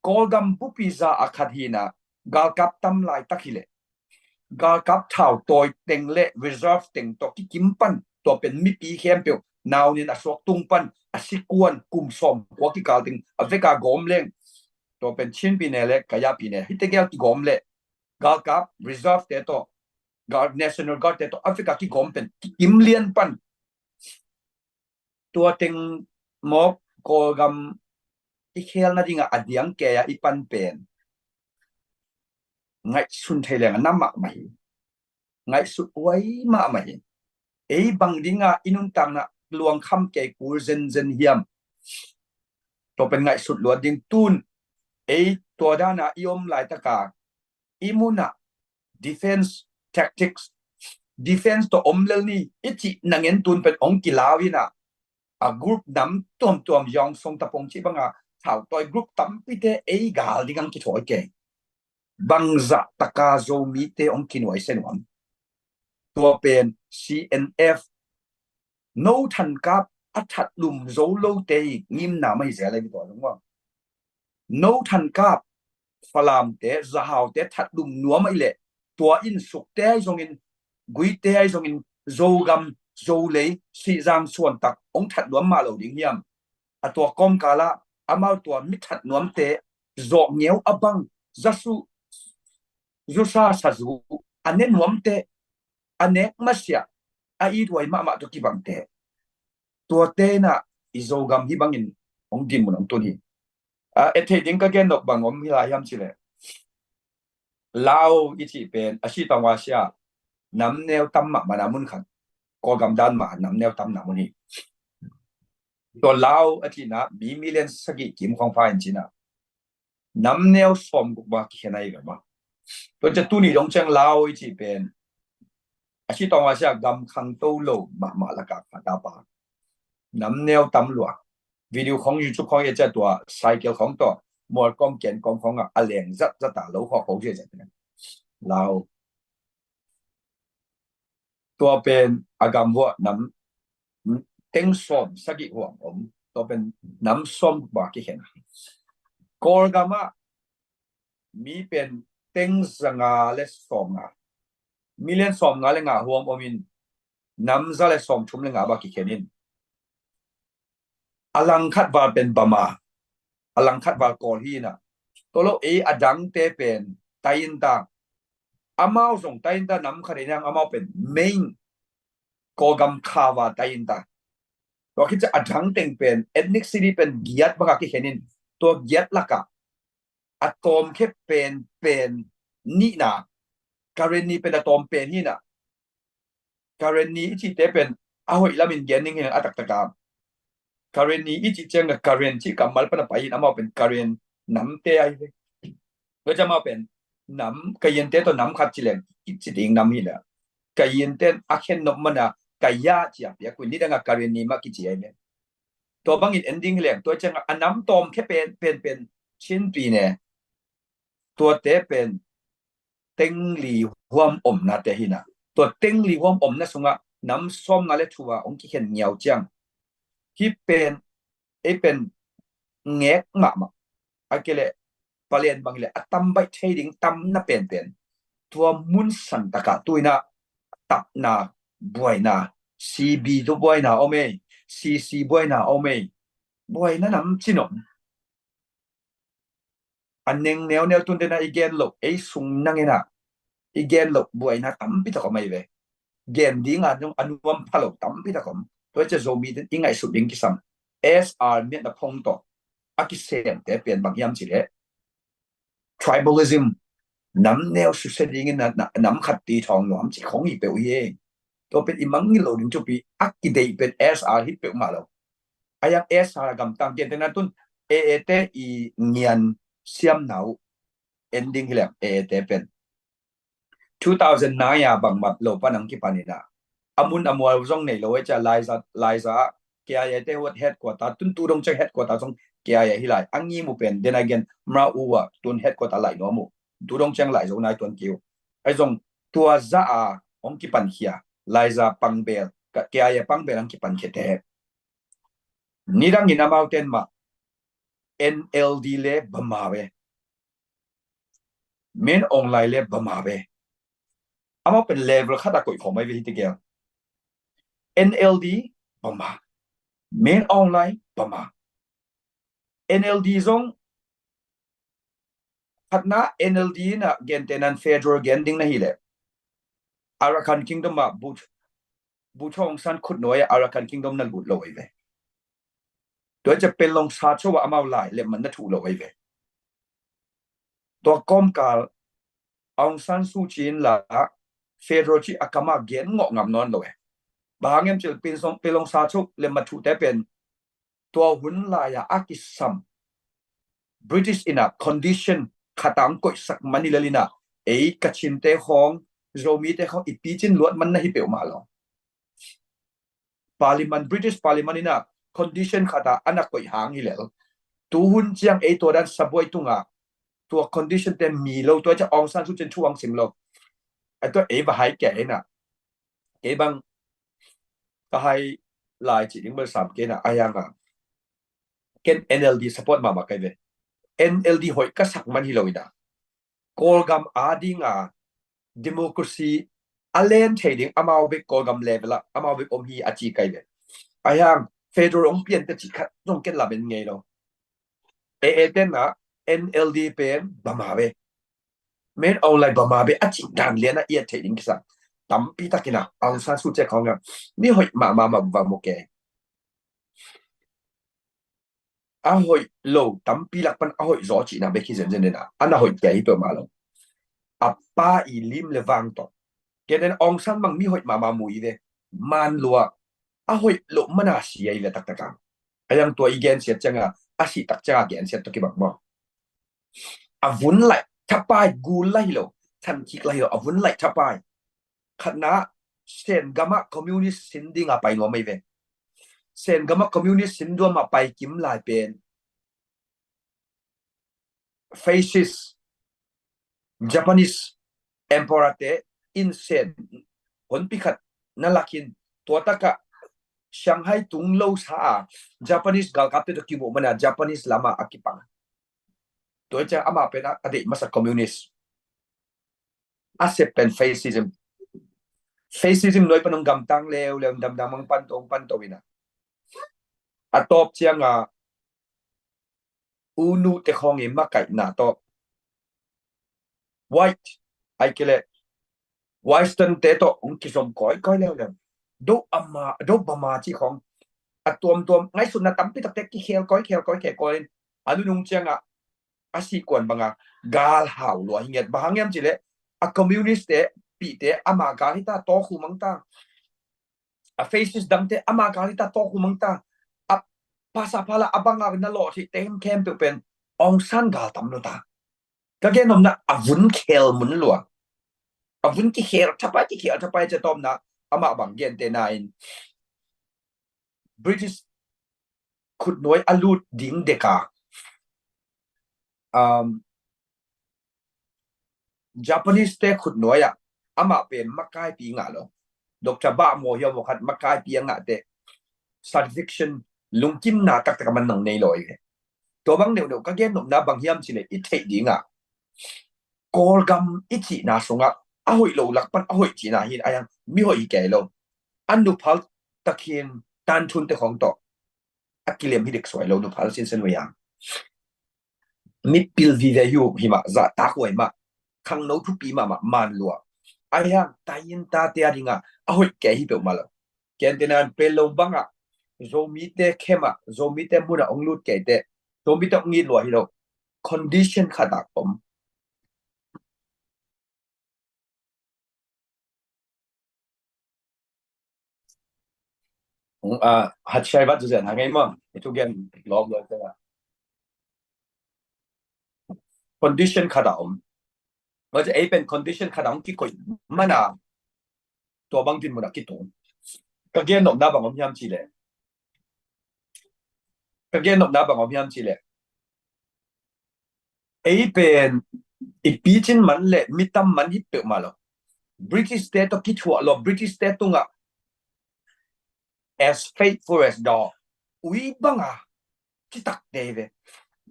Kawlgam bupi za a khat hi na, galkap tam laitak hi le galkap thau tawi teng le reserve teng tawh kikim pan, tua pen mipi khempeuh, nau nin a suak tung pan a si kuan kum sawm kua kikal teng a veka gawm leng, tua pen Chin pi ne le Kayah pi ne hi tegel kigawm le galkap reserve te tawh, National Guard te tawh a veka kigawm pen kikim lian pan. Tua teng mawk Kawlgam i khel nadingah a diang kei a i pan pen ngaihsun thei leng a na mahmah hi. Ngaihsut huai mahmah hi. Ei bang dingah i nuntakna luangkham kei kul zenzen hiam? Tua pen ngaihsut luat ding tun ei tua dana i om laitaka i munah defense tactics, defense tawh om lel ni i cih nangen tun pen ong kilau inah a group nam tuamtuam Yawng Song Tapong cih banga thautawi group tampite ei gal ding ang kithawi kei. Bangzah taka Zomite ong kinuai se nuam. Tua pen C N F no thankap a thatlum zo lote i ngimna mah hi zel ei tua zong uang. No thankap Falamte, Zahaute thatlum nuam ahi leh tua in Sukte ahi zongin, Guite ahi zongin, Zogam, Zolei, Sihzang suantak ong that nuam mah lo ding hiam? A tua kawmkalah amau tua mi that nuamte zawh ngeu a bang, zasu, zusa sazu a ne nuamte, a nek masiah a ithuai mahmah tua kibangte, tuate inah i Zogam hi bangin ong dinmun ong tun hi. A, et theih ding ka gen nop bang om hi lai hiam cileh, Lao i cih pen a si tawng a sia nam neu tam mahmah na mun khat, Kawlgam dan mah nam neu tam na mun hi. Tua Lao a cihna mi million sagih kim khawng pha in cina nam neu sawm guk mah kikhen ahi ve mah. Tua cia tuni dong ciang Lao i cih pen a si tawng a sia gam khangto lo mahmah laka khat a pa. Nam neu tam lua. Video khawng, YouTube khawng i a cia tua cycle khawng tawh mual kawm kian kawm khawng a leng zat zat a lo khawk khawk zia zat. Lao tua pen a gam vuah nam teng sawm sagih huam om. Tua pen nam sawm ba kikhen. Kawlgam ah mi pen teng za nga le sawm nga, million sawm nga le nga huam om in nam za le sawm thum le nga ba kikhen in. A langkhat val pen Bama, a langkhat val Kawl hi inah, tua lo ei a dangte pen tai in ta. Amau zong tai in ta, nam khat ei nang amau pen main Kawlgam kha val tai in ta. Tua khit ciah a dang teng pen ethnicity pen giat banga kikhen in, tua giat lakah a tawmkhe pen pen nihna, Karenni pen a tawm pen hi inah. Karenni i cihte pen a hoih lamin gen ning hi a taktaka. Karenni i cih cianga Karen cih kammal pana pai in amau pen Karen namte ahi ve. Tua ciah amau pen nam Kayente tawh nam khat ci leng i ci ding nam hi le Kayente a khen nop mana Kaya ci a piak uh in nidanga Karenni mah kici ahi ve. Tua bangin en ding hi leng tua cianga a nam tawmkhe pen pen pen Chin pi ne, tuate pen teng li huam omnate hi inah. Tua teng li huam omna sungah nam sawm nga le thua ong kikhen ngiau ciang hi pen ei pen ngek mahmah. A kei leh palen bang hi leh a tam baih thei ding tamna penpen tua mun santakah tu inah tapna buaina, C B tu buaina om ei, C C buaina om ei. Buaina nam cin om. A neng neuneu tun dena i gen loh, ei sung nangenah i gen loh buaina tampi tak om ahi ve. Gen dinga a nuam pha lo tampi tak om. Tua ciang Zomi ten i ngaihsut ding kisam. S R miat na phong tawh a kisemte pen bang hiam cih leh tribalism, nam neu susia dingin na, na, nam khat ti thawng nuam cih khong hi peuh hi. Tua pen i mangngilh loh ding thupi a kideih pen S R hi peuhmah lo. A yang S R a gamtang, gentehna tun A A te i ngian siamna uh en ding hi leng A A te pen two thousand nine a bangmah lo pan ang kipan in a, a mun a mual zong nei lo, ei cia Laiza, Laiza ah K I A te huat headquarter, tun tu dong ciang headquarter zong K I A hi lai. A ngim uh pen, then again, mra u ah tun headquarter lai nuam uh. Tu dong ciang lai zo nai tuan kiu. Ai zong tua za a hong kipan khia, Laiza pangbel, ka K I A pangbel ang kipan khia te. Nidangin amauten mah N L D le bama ve, Min Aung Hlaing le bama ve. Amau pen level khat a koih khawm ai ve hi tigel. N L D bama, Min Aung Hlaing bama. N L D zong khatna N L D na gentehna federal gen ding na hi leh Arakan Kingdom ah Bhut-, Bhutha Aung San khutnuai ah Arakan Kingdom na lut lo ai ve. Tua ciang Panglong Sacho ah amau lai le man na thuh lo ai ve. Tua kawmkal Aung San Suu Kyi in la federal ci a kam a gen ngawh ngam nawn lo e. Bang hang hiam cih leh Panglong, Panglong Sacho le man thuhte pen tua hun lai a a kisam British in a condition khat a ang koihsak man hi lel in a, ei Kachin te khawng, Zomi te khawng i picin luat man na hi peuhmah lo. Parliament, British Parliament in a condition khat a ana koih hang hi lel. Tu hun ciang ei tua dan sabuai tunga tua condition te mi lo, tua ciang Aung San Suu Kyi thu ang sim lo. Ai tua ei va hai kei in a, kei bang ka hai lai cih ding bel sam kei in a, a yang a ken N L D support mahmah kai ve. N L D hoih ka sak man hi lo in a, Kawlgam a ding a democracy a len thei ding amau bek Kawlgam level ah amau bek om hi a ci kai ve. A yang federal ong pian te cih khat zong ken lamen ngei lo. A A ten a N L D pen bama ve, Min Aung Hlaing bama ve a cih dan lian a i et thei ding kisam. Tampi takin a Aung San Suu Kyi khawng a mi hoih mahmah mah va mu kei. A hoih lo tampi lak pan a hoih zaw cihna bek hi zenzen in a, ana hoih kei hi peuhmah lo. A pa i lim le vang tawh. Gentehna Aung San bang mi hoih mahmah mu i ve. Man lua a hoih loh man a si ai ve taktak a. A yang tua i gensiat ciang a, a sih tak ciang a gensiat tawh kibang maw. A vun laih thapai, gul la hi lo, thankik la hi lo, a vun laih thapai. Khatna Sen gam ah communist sin ding a pai nuam ai ve. Sen gam ah communist sin duam a pai kim lai pen fascist Japanese emperor te in Sen honpi khat na lak in, tua tak a Shanghai tung lo sa a Japanese galkap te tawh kimuh man a Japanese lam a a kipang. Tua ciang amah pen a, a deih masa communist. A sep pen fascism. Fascism nuai pan hong gamtang leuleu, damdang mang pan to, hong pan to in a, a tawp ciang a U Nu te khawng i makaihna tawh White, ai kei leh Western te tawh hong kizom kawikawi leuleu. Do ama, do bama cih khawng a tuamtuam ngaihsutna tampi takte kikhel kawi, khel kawi, khel kawi in a nunung ciang a, a sihkuan bang a gal hau lua hi ngiat. Bang hang hiam cih leh a communist te, pihte ama gal hi ta, tawkhu mang ta. A fascist dangte ama gal hi ta, tawkhu mang ta. A pasapala a bang a na lawh theih te khempeuh pen Aung San gal tam lo ta. Ka gen nopna a vun khel mun lua. A vun kikhel thapai, kikhel thapai cia tawpna amah bang gentehna in British khutnuai a lut ding dek a, um, Japanese te khutnuai ah amah pen makaipi ngah lo. Doctor Bah Maw Hiaw Maw khat makaipi a ngah teh satisfaction, lungkimna taktak a man nang nei lo hi ve. Tua bang neuhneuh ka gen nopna bang hiam cih leh i theih ding a, Kawlgam i cihna sungah a hoih lo lak pan a hoih cihna hi in a, a yang mi hoih hi kei lo. A nuphal takhin tanthun te khawng tawh a kilem hi dek suai lo, nuphal sinsen uh a yang mipil vive hi uh hi mah, zahtak huai mah, khangno thupi mahmah, man lua. A yang tayin tate a ding a a hoih kei hi peuhmah lo. Ken tenan pel lo bangah Zomite khem ah, Zomite munah hong lut kei teh, Zomite hong it lua hi lo. Condition khat ah om. Hong, ah, hat shai vat zuzen ha ngei maw. Itu gen lawm lua tengah condition khat ah om. Tua ciah ei pen condition khat ah hong kikoih mana tua bang dinmun ah kitung. Ka gen nopna bang om hiam cih leh, ka gen nopna bang om hiam cih leh, ei pen i picin man le mitam man hi peuhmah lo. British te tawh kithuah lo, British te tungah as faithful as dog, ui banga citak te ve.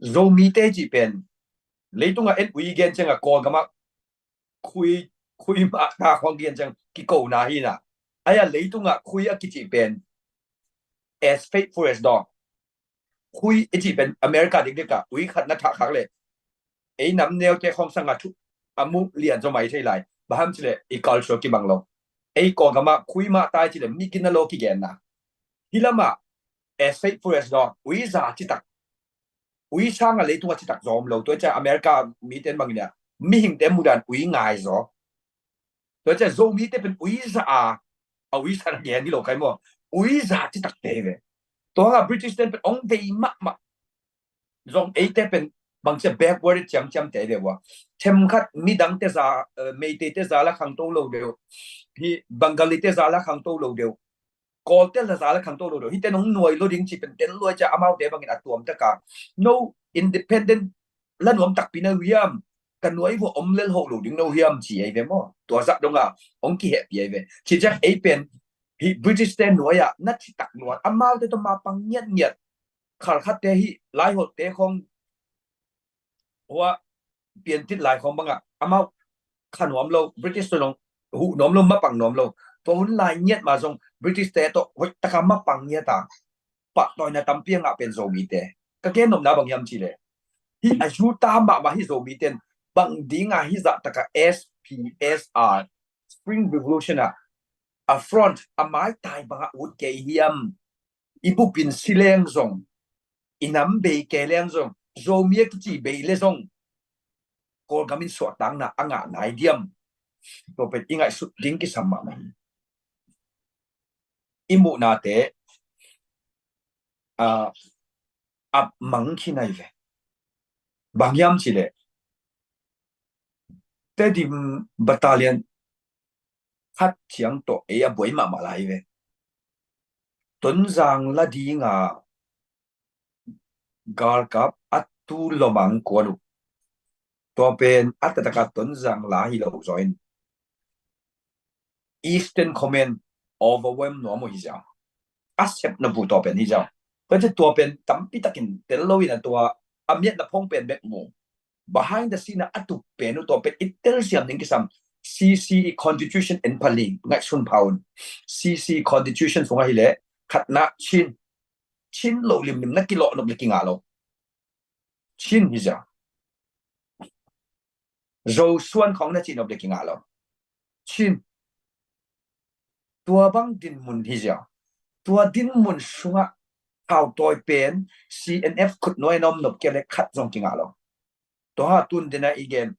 Zomite cih pen leitungah en ui gen ciangah Kawlgamah khui, khui mah ta khawng gen ciang kikona hi na. Aia leitungah khui a kicih pen as faithful as dog. Khui i cih pen America dikdikah ui khat na thah khak le ei nam neute khawng sangah thu a mu lian zaw mai thei lai. Bang hiam cih leh i culture kibang lo. Ei Kawlgamah khui mah ta i cih leh mi gina lo kigenna. Hi lamah as faithful as dog, ui za citak, ui sangah leitungah citak zawm lo. Tua ciah America mite in bangin ah mihingte mudan ui ngai zaw. Tua ciah Zomite pen ui za a, a ui sa na gen hi lo kai maw. Ui za citak te ve. Tua hangah British ten pen hong vei mahmah zong eite pen bangcia backward ciamciam te ve ua. Themkhat midangte za, eh, Meiteite za la khangto lo deuh. Hi Bengalite za la khangto lo deuh. Kawlte la za la khangto lo deuh. Hite nong nuai lo ding ci pen tel luai ciah amaute bangin a tuam taka no independent la nuam takpi na uh hiam, ka nuai vua om lel hoh lo ding no hiam ci ei ve maw. Tua zah donga hong kihehpih ei ve. Ci ciang ei pen hi British te nuai ah na citak luat, amaute tawh mapang ngiatngiat. Khalkhatte hi Laiholhte khawng hua piantit lai khawng bangah amau kha nuam lo, British tawh zong huh nuam lo, mapang nuam lo. Tua hun lai ngiat ma zong British te tawh hoih taka mapang ngiat a pahtawina tampi a ngah pen Zomite. Ka gen nopna bang hiam cih leh, hi a yuta mahmah hi Zomite in bang dinga hi zah taka S P S R, Spring Revolution ah a front, a maitai bangah ut kei hiam? I bupin si leng zong, i nam bei kei leng zong, Zomi a kici bei le zong Kawlgam in suahtakna a ngah nai diam? Tua pen i ngaihsut ding kisam mahmah hi. I muhnate a, a mang khin ahi ve. Bang hiam cih leh Tedim Battalion khat ciang tawh ei a buai mahmah lai ve. Tonzang la dinga galkap a tu lomang kuan uh. Tua pen a taktak a Tonzang la hi lo zaw in Eastern Command overwhelm nuam uh hi ziau. A sepna bu tua pen hi ziau. Tua pen tampi takin tel lo in a tua a miatna phong pen bek mu. Behind the scene a a tuk pen uh tua pen i telsiam ding kisam. C C i constitution en pha ning, ngaihsun pha un. C C constitution sungah hi leh khatna Chin, Chin lo limlim na kilawh nop le kingah lo. Chin hi ziau. Zo suan khawng na cih nop le kingah lo. Chin. Tua bang dinmun hi ziau. Tua dinmun sungah thautawi pen C N F khutnuai na om nop kei le khat zong kingah lo. Tua ha tun dena i gen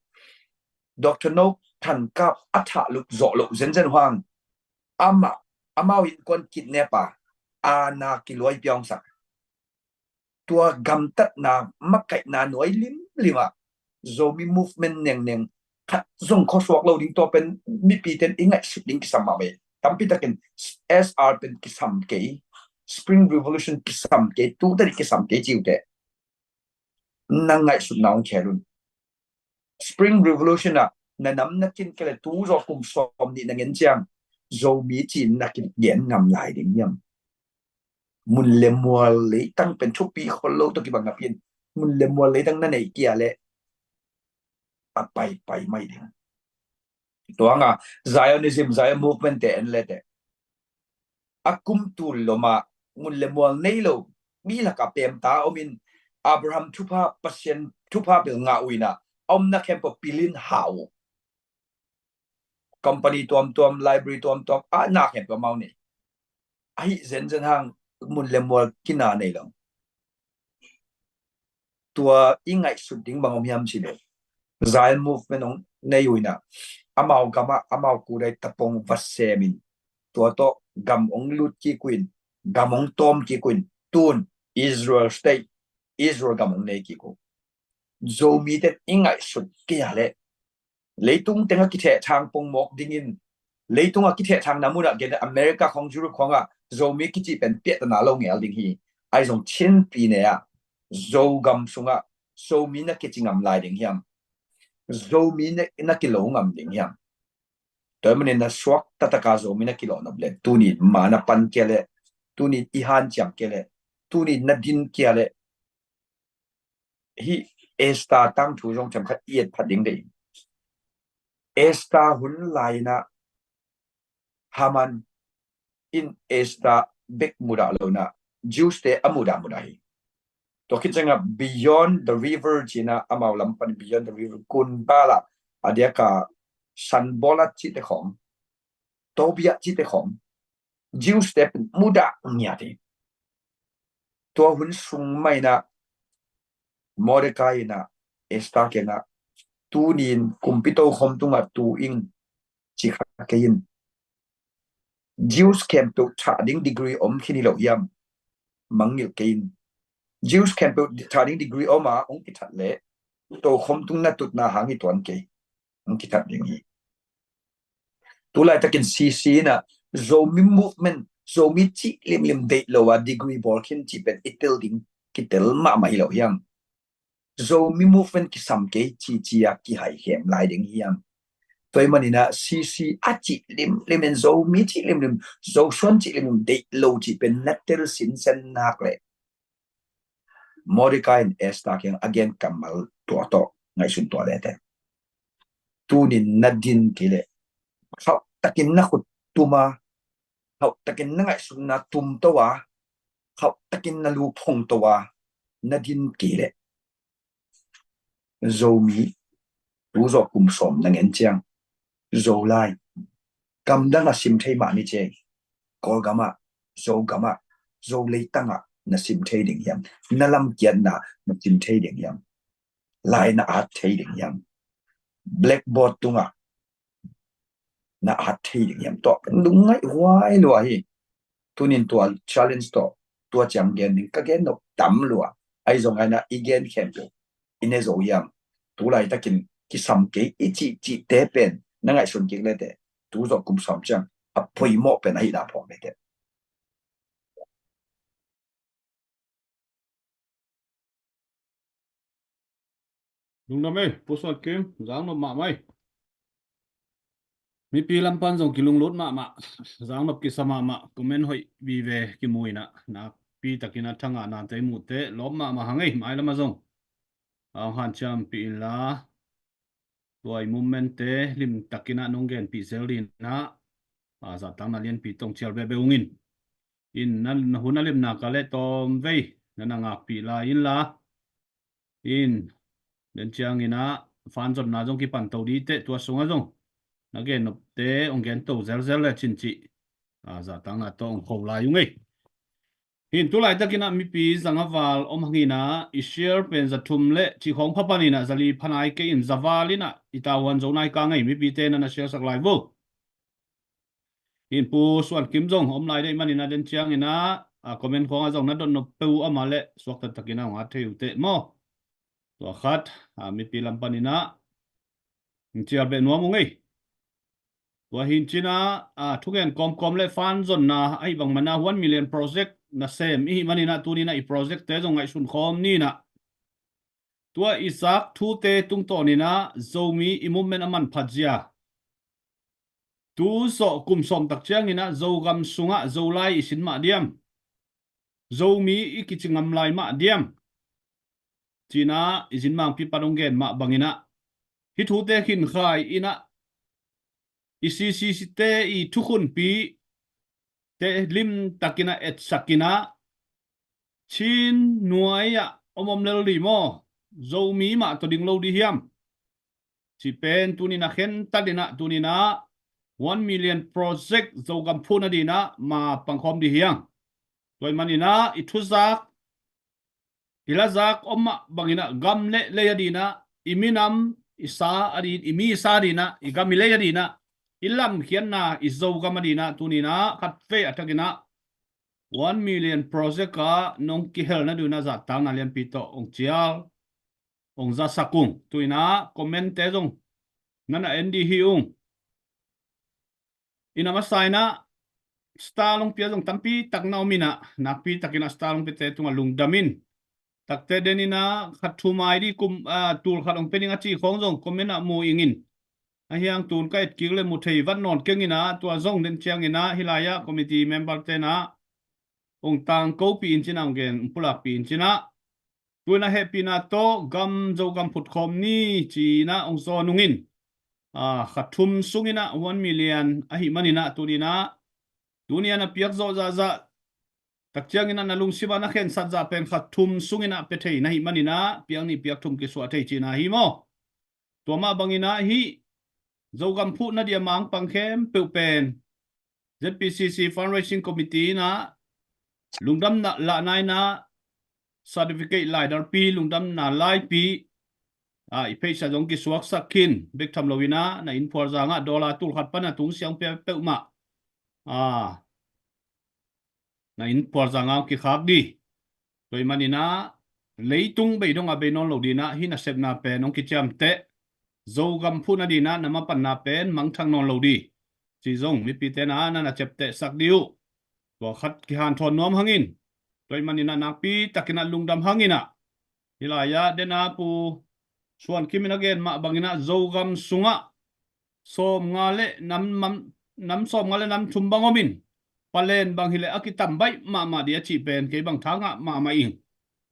Doctor No Than Kap a thah lup zawh loh zenzen huang amah, amau innkuan kidnap a, a na kiluai piawngsak. Tua gamtatna makaihna nuai limlim ah Zomi movement nengneng khat zong khuasuak lo ding tua pen mipi ten i ngaihsut ding kisam mahmah. Tampi takin S R pen kisam kei, Spring Revolution kisam kei, tu tadi kisam kei ciu teh na ngaihsutna hong khel un. Spring Revolution ah na nam na kin kei le tu zaw kum sawm nih na ngen ciang Zomi ci-in na kigen ngam lai ding hiam? Mun le mual leitang pen thupi khol lo tawh kibang napi in mun le mual leitang na neih kia le a paipai mai ding. Tua hanga Zionism, Zion movement te en le teh a kum tul loma mun le mual nei lo mi laka pemta omin Abraham thupha, Pasian thupha bel ngah uh ina a omna khempeuh pilin hau. Company tuamtuam, library tuamtuam a na khempeuh amau nei. ahi zenzen hang mun le mual kina nei lo. Tua i ngaihsut ding bang om hiam cih leh, Zion Movement hong nei uh inah, amau gamah amau kudai tapong va semin, tua tawh gam hong lut kik uh in, gam hong tawm kik uh in, tun Israel State, Israel gam hong nei kik uh. Zomite i ngaihsut kei a leh, leitung tengah kithehthang pongmawk dingin, leitung a kithehthangna munah gen America khawng, Europe khawngah Zomi kici pen piahtana lo ngel ding hi. Ahi zong Chin pi ne ah, Zogam sungah Zomi na kici ngam lai ding hiam? Zomi na, na kilo ngam ding hiam? Tua manin na suak taktaka Zomi na kilawh nop le, tuni ma na pan kia le, tuni i hanciam kia le, tuni na din kia le, hih Esther tangthu zong themkhat i et phat ding dei. Esther hun lai inah Haman in Esther bek mudah lo inah, Jews te a mudah mudah hi. Tua khit ciangah Beyond the River ci inah, amau lam pan Beyond the River kun balah, a diaka Sanballat cihte khawng, Tobiah cihte khawng, Jews te pen mudah ngiat hi. Tua hun sung mah inah Mordecai inah Esther kiangah, tunin kumpi tokhom tungah tu ing, ci kha kei in. Jews khempeuh thah ding degree om khin hi lo hiam? Mangngilh kei in. Jews khempeuh thah ding degree om a hong kithat leh, tokhom tung na tutna hang hi tuan kei, hong kithat ding hi. Tulaitakin C C inah Zomi movement, Zomi cih limlim deih lo a degree bawl khin cih pen i tel ding kitel mahmah hi lo hiam? Zomi movement kisam kei cici a kihaikhem lai ding hiam? Tua ahih maninah C C a cih limlim in, Zomi cih limlim, Zosuan cih limlim deih lo cih pen na tel sinsen nak leh, Mordecai in Esther kiang a gen kammal tua tawh ngaihsun tua lete. Tunin na din kei leh, khauhtakin na khut tum a, khauhtakin na ngaihsutna tum to a, khauhtakin na lu phong to a, na din kei leh, Zomi, tu zawh kum sawm na ngen ciang, Zolai, gamdang a sim thei mah ni ciang, Kawlgamah, Zogamah, Zo leitangah na sim thei ding hiam? Na lamkiatna na sim thei ding hiam? Lai na at thei ding hiam? Blackboard tungah na at thei ding hiam? Tua lungngaih huai lua hi. Tunin tua challenge tawh tua ciang gen ding ka gen nop tam lua. Ahi zong a inah i gen khempeuh i ne zo hiam? Tulaitakin kisam kei i cihcihte pen na ngaihsun kik lete, tu zawh kum sawm ciang a poimawh pen ahihna phawk lete. Lungdam ei, Pu Suan Kim, zang nop mahmah ei. Mipi lam pan zong kilunglut mahmah, zang nop kisa mahmah, comment hoih vive kimu inah, nakpi takin a thangah nate mute lawp mahmah hang ei, mailam ah zong a hong hanciampih inla, tua i movement te limtakin a nong genpih zel dinah, a, zahtakna lianpi tawh hong cial bebe ung in. In na, na hun a limna ka leh tawmvei na na ngakpih lai inla, in den ciangin a fanzonna zong kipan to dih teh, tua sungah zong na gen nopte hong gen to zelzel le cin cih, a, zahtakna tawh hong kho lai ung ei. Hin tulaitakin a mipi zang a val om hangin a, i share pen za thum le cih khawng pha panin a, za li pha nai kei in, za val in a i tavuan zo nai kang ei, mipite na na share sak lai vo. Hin Pu Suan Kim zong om lai deih manin a, den ciangin a, a, comment khawngah zong na dot nop peuh amah leh suakta takin a hong at thei uh teh maw. Tua khat, a, mipi lam panin a hong cial beh nuam ung ei. Tua hi in cin a, a, thugen kawmkawm le fanzonna ahih bang man a one million project nasem i hih manin a, tunin a i project te zong ngaihsun khawm ni in a, tua i zak thute tungtawnin a Zomi i movement a manphat zia, tu zawh kum sawm tak ciangin a Zogam sungah Zolai i sin mah diam, Zomi i kici ngam lai mah diam, ci in a i zin mangpi pan hong gen mah bangin a, hih thute khinkhai in a, i C C C te i thukhunpi te limtakin a etsakin a, Chin nuai ah om om lel dih maw, Zomi mah tawh ding lo dih hiam, cih pen tunin a khentat in a, tunin a one million project Zogam phuhna dinah ma pangkhawm dih hiang. Tua ih maninah i thuzak i lazak om mah banginah gam le lei a dinah i minam i sa a din, i mi i sa a dinah, i gam i lei a dinah, i lamkhiatna i Zogam a dinah tuninah khatvei a thakinah one million project ah nong kihelna dinah zahtakna lianpi tawh ong cial ong zasak ung. Tuinah comment-te zong nana en dih hi ung. Ina masa inah star long pia zong tampi tak na om inah, nakpi takinah star long piate tungah lungdam in. Takte den inah khat thum ai dih kum, ah, tul khat ong pia ding a ci khawng zong comment ah mu ing in. A hiang tun ka et kik le mu thei vat nawn keng inah, tua zong den ciang inah hih lai-ah committee member tenah ong tangkopih in cinah, ong gen ong pulakpih in cinah, tuinah hehpihna tawh gam Zogam phutkhawm ni cinah ong zawn ung in. Ah, khat thum sunginah one million ahih maninah tuninah, tuni a na piak zawh zahzah, tak cianginah na lungsimah na khensat zah pen khat thum sunginah pia thei na hih maninah piak nih piak thum kisuah thei cihna hi maw? Tua mah banginah hih Zogam phuhna dia mangpang khempeuh pen Z P C C Fundraising Committee inah lungdamna lahna inah certificate laidarpi, lungdamna laipi, ah, i pheisa zong kisuaksak khin bek tham lo inah na inn phualzangah dollar tul khat pana tung siang pia peuhmah, ah, na inn phualzangah kikhak dih. Tua ih maninah leitung bei dongah bei nawn lo dinah hih nasepna pen hong kiciamteh, Zogam phuhna dinah na mapanna pen mangthang nawn lo dih ci zong mipite na na na ciaptehsak dih uh. Tua khat kihanthawn nuam hangin, tua ih maninah nakpi takinah lungdam hanginah, hih lai-ah dena Pu Suan Kim in a gen mah banginah Zogam sungah sawmnga le nam, nam, nam sawmnga le nam thum bang om in, palen bang hileh a kitam baih mahmah dih a cih pen kei bang thangah mahmah ing.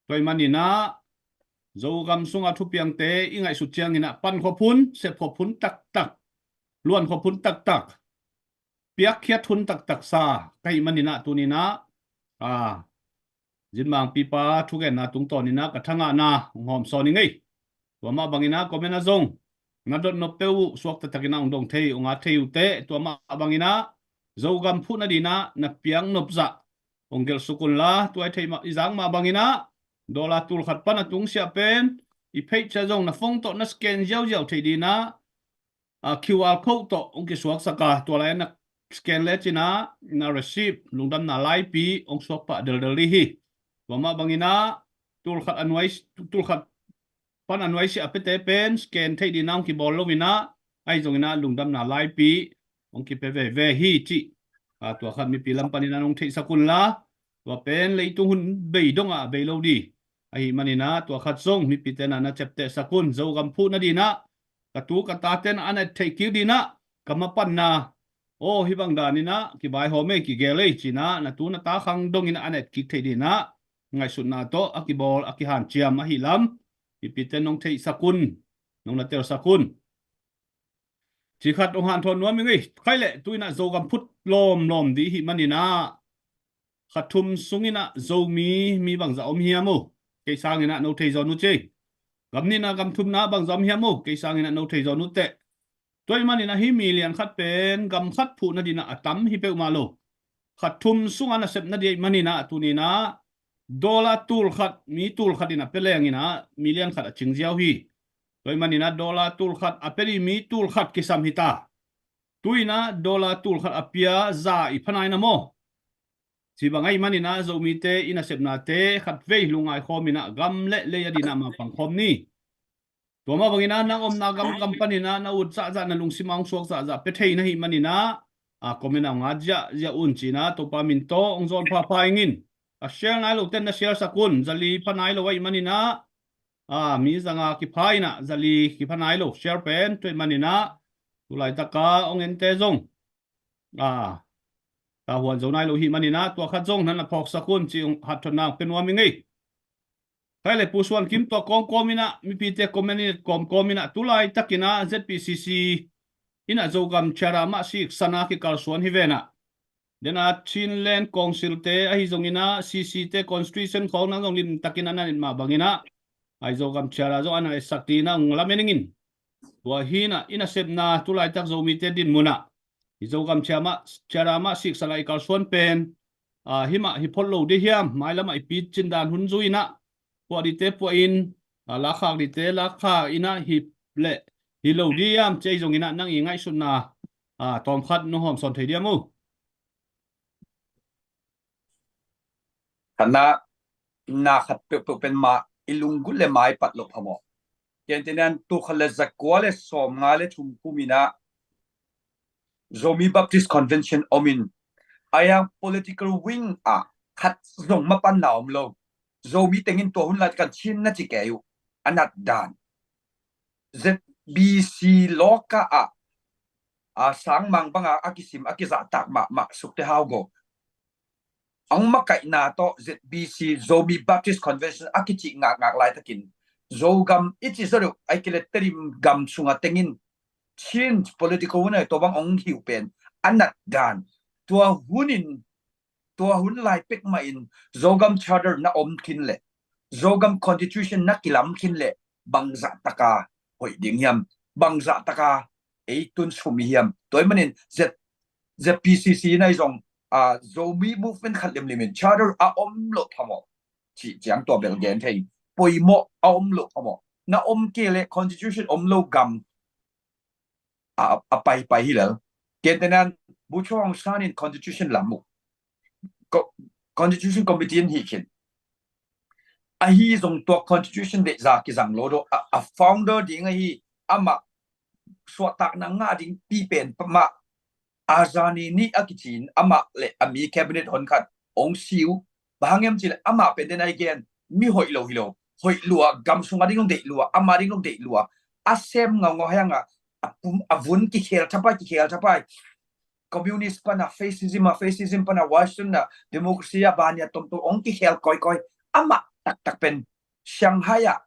Tua ih maninah Zogam sungah thupiangte i ngaihsut cianginah pan khop hun, sep khop hun taktak, luan khop hun taktak, piakkhiat hun taktak sa ka hih maninah tuninah, ah, Zinmangpipa thugenna tungtawninah ka thangahna hong hawmsawn i ngei. Tua mah banginah comment ah zong na dot nop peuh uh suakta takinah hong dong thei, hong at thei uh teh. Tua mah banginah Zogam phuhna dinah na piak nop zah hong gelh suk unla, tua i theih mah, i zak mah banginah dollar tul khat pana tungsiah pen i pheisa zong na phone tawh na scan ziauziau thei dinah, ah, Q R code tawh hong kisuaksak a, tua lai-ah na scan le cinah na receipt, lungdamna laipi hong suak pah deldel dih hi. Tua mah banginah tul khat a nuai, tul khat pan a nuaisiah a piate pen scan theih dinah hong kibawl lo inah, ahi zonginah lungdamna laipi hong kipia veve hi cih, ah, tua khat mipi lam paninah nong theihsak unla, tua pen leitung hun bei dongah bei lo dih ahih maninah tua khat zong mipite na na ciaptehsak un. Zogam phuhna dinah ka tu ka tate na an et theih kik dinah ka mapanna, aw, hih bang daninah kivaihawm ei, kigel ei cinah na tu na ta khang dongin an et kik theih dinah ngaihsutna tawh a kibawl a kihanciam ahih lam mipite nong theihsak un, nong na telsak un. Ci khat hong hanthawn nuam i ngei. Khaileh tuinah Zogam phut lawmlawm dih hih maninah khat thum sunginah Zomi mi bangzah om hiam uh? Kei sanginah no thei zawn uh ci. Gam nihna gam thumna bangzah om hiam uh? Kei sanginah no thei zawn uh teh. Tua ih maninah hih million khat pen gam khat phuhna dinah a tam hi peuhmah lo. Khat thum sungah nasepna dih ahih maninah tuninah dollar tul khat, mi tul khat inah pia lenginah million khat a cing ziau hi. Tua ih maninah dollar tul khat a pia dih mi tul khat kisam hita. Tuinah dollar tul khat a pia za i pha nai na maw? Ci bang ahih maninah Zomite i nasepnate khatvei lungngai khawm inah gam le lei a dinah ma pang khawm ni. Tua mah banginah nang omna gam, gam paninah na ut zahzah, na lungsim a hong suak zahzah pia thei na hih maninah, a comment a hong at ziahziah un cinah Topa min tawh hong zawn phapha ing in. A share nai lo ten na share sak un. Zali pha nai lo ahih maninah, a, mi zanga kipha inah zali kipha nai lo share pen, tua ih maninah tu laitaka hong ente zong, a, ta huan zo nai lo hih maninah tua khat zong na na phawksak un ci hong hatthotna hong pia nuam i ngei. Khaileh Pu Suan Kim tua kawmkawm inah mipite comment in et kawmkawm inah tu laitakinah Z P C C inah Zogam Charter mah siksan a kikalsuan hi venah, dena Chinland Council te ahi zonginah C C te constitution khawng nang zong limtakin a na et mah banginah, ahi Zogam Charter zong a na etsak dinah hong lamen ing in. Tua hinah i nasepna tu laitak Zomite dinmunah I Zogam Charter mah, Charter mah siksan a i kalsuan pen, a, himah hi phot lo dih hiam, mailamah i picin dan hun zui inah, puah dite puah in, a, lakkhak dite lakkhak inah hi leh hi lo dih hiam, cei zong inah nang i ngaihsutna, a, tawmkhat nong hawm sawn thei diam uh? Khatna, na khat peuhpeuh pen mah i lunggulh le mai pat loh phamawh. Kentenian tul khat le zakua le sawmnga le thum kum inah Zomi Baptist Convention om in, a yang political wing ah khat zong mapanna om lo. Zomi tengin tua hun lai kan Chin na ci kei uh, a nat dan. Z B C loka ah, a, sangmang banga a kisim a kizahtak mahmah Sukte Hau Go ang makaihna tawh Z B C, Zomi Baptist Convention a kicih ngakngak laitakin Zogam i ci zaw deuh ai kile Tedim gam sunga tengin Chin political wing ah tua bang ong hi uh pen a nat dan. Tua hunin, tua hun lai pek mahin Zogam Charter na om khin leh, Zogam Constitution na kilam khin leh, bangzah taka hoih ding hiam, bangzah taka ei tun sum hi hiam? Tua ahih manin Z, Z P C C na i zong, a, Zomi Movement khat limlimin Charter a om loh phamawh. Cih ciang tua bel gen thei, poimawh a om loh phamawh. Na om kei leh Constitution om lo gam a, a paipai hi lel. Kentenian Bogyoke Aung San in Constitution lam uh. Co-, Constitution Committee in hih khin. Ahi zong tua Constitution deihza kizang lo dawh a, a founder ding ahi amah suahtakna ngah ding pi pen mah Azani nih a kicin amah le a mi cabinet honkhat ong si uh. Bang hang hiam cih leh amah pen den ai gen mi hoih lo hi lo. Hoih lua, gam sungah ding lo deih lua, amah ding lo deih lua. A sem ngaungau hiangah a pum, a vun kikhel thapai, kikhel thapai. Communist pana fascism ah, fascism pana Western ah democracy ah bania tomtom ong kikhel kawikawi. Amah taktak pen Shanghai ah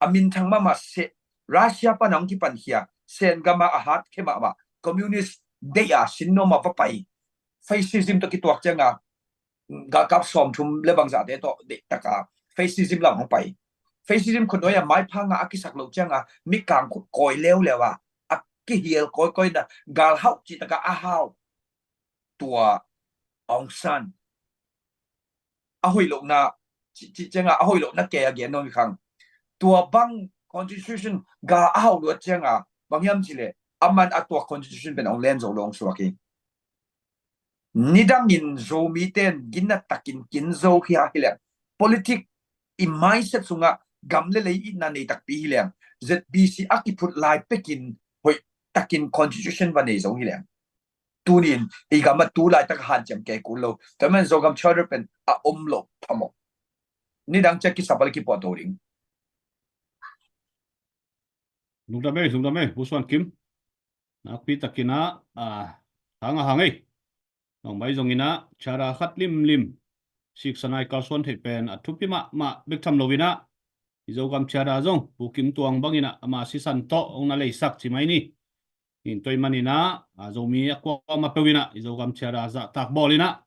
a minthang mahmah se, Russia pana ong kipankhia, Sen gam ah a hat khe mahmah, communist deih a sin nuam a va pai. Fascism tawh kituak cianga galkap sawmthum le bangzahte tawh deih taka fascism lam hong pai. Fascism khutnuai a maiphanga a kisak loh cianga mikang khut kawi leuleu a, a kihial kawikawi na galhauh cih taka a hau. Tua Aung San a hoih lohna, ci, ci cianga a hoih lohna kei a gen nuam hi khang. Tua bang Constitution ga a hauh luat cianga bang hiam cih leh aman a tuak Constitution pen ong len zo lo ong suak hi. Nidangin Zomite in ginna takin kin zo hi a hi leng, politic i mindset sungah gam le lei itna nei takpi hi leng, Z B C a kiphut lai pekin hoih takin Constitution va nei zo hi leng, tunin i gam ah tu laitak hanciam kei kul lo. Tua man Zogam Charter pen a om lo phamawh. Nidang ciang kisap a le kipuah to ding. Lungdam ei, lungdam ei, Pu Suan Kim. Nakpi takin ah, a, thang a hang ei. Nong mai zongin ah, Charter khat limlim siksan a i kalsuan theih pen a thupi mahmah bek tham loin ah, i Zogam Charter zong Pu Kim Tuang bangin ah ama sisan tawh ong na leisak ci mai ni. In tua ahih manin ah, a, Zomi a kuamah peuh in ah i Zogam Charter zahtak bawlin ah,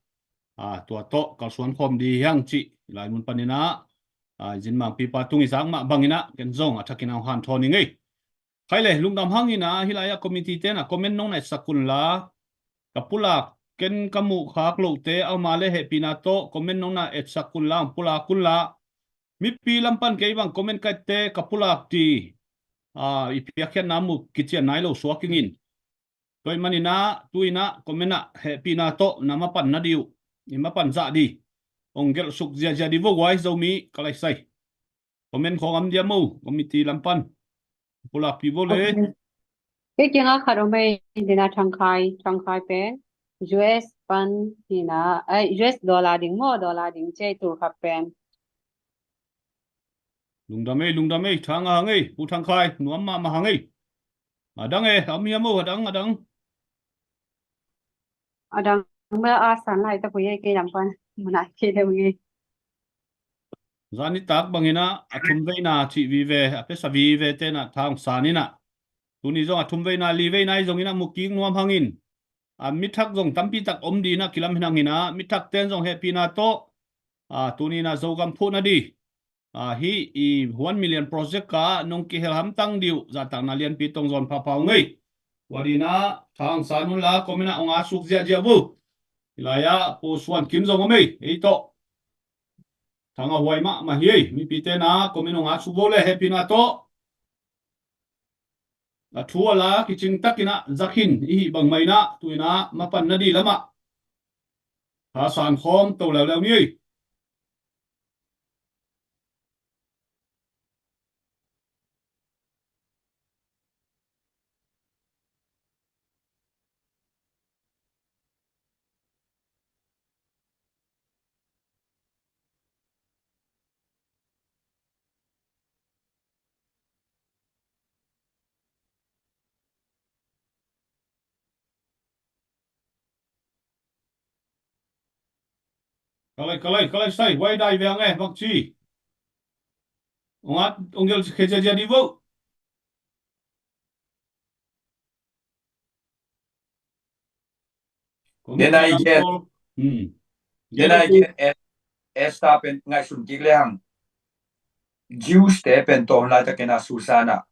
a, tua tawh kalsuan khawm dih hiang cih i lai mun panin ah, a, i zin mangpipa tung i zak mah bangin ah ken zong a thakin ah ong hanthawn ing ei. Khai le, lungdam hangin ah hih lai-ah committee ten ah comment nong na etsak un la, ka pulak, ken ka muhkhak lohte ama le hehpihna tawh comment nong na etsak un la, pulak un la. Mipi lam pan kei bang comment ka ette ka pulak ti, a, i piakkhiatna mu kician nai lo suak ing in. Tua ahih manin ah tu-in ah comment ah hehpihna tawh na mapan na dih uh, i mapan zah dih, ong gelh suk ziahziah dih vo guai, Zomi ka lai sai. Comment khawng om diam o, committee lam pan pulakpih vo le. Ok. Kei kiangah khat om ei, dina Thangkhai, Thangkhai pen U S pan hi na, ai, U S dollar ding maw, dollar ding ci ei, tul khat pen. Lungdam ei, lungdam ei, thang a hang ei, Pu Thangkhai, nuam mahmah hang ei. A dang e, a om hiam o, a dang, a dang. A dang mah a san laitak uh ei, kei lam pan mu nai kei deuh ing ei. Zan nitak bangin ah a thum veina cih vive, a pesa vive ten ah thang san in ah, tuni zong a thum veina, li veina i zongin ah mu kik nuam hangin, a, mi thak zong tampi tak om dih in ah kilam hi hangin ah, mi thak ten zong hehpihna tawh, a, tuni in ah Zogam phuhna dih, a, hih i one million project ka nong kihel hamtang dih uh zahtakna lianpi tong zawn phapha ung ei. Wadina thangsan unla komin ah ong a suk ziahziah bu. Hilai ah Pu Suan Kim zong om ei, ei tawh. Thang a huai mahmah hi ei, mipite na komin ong a suk bo le hehpihna tawh. A thu a la kicing takin ah zakhin i hih bangmah in ah tuina mapan na di lamah thasan khawm to leuleu ni ei. Kalai, kalai, kalai sai, wai dai veng eh, bang ci. Ong at, ong gel khece jadi vo. Denai gen. Hmm. Denai gen. Esta pen ngaihsun kik le hang. Jews te pen tawh hun laitakin a Susan ah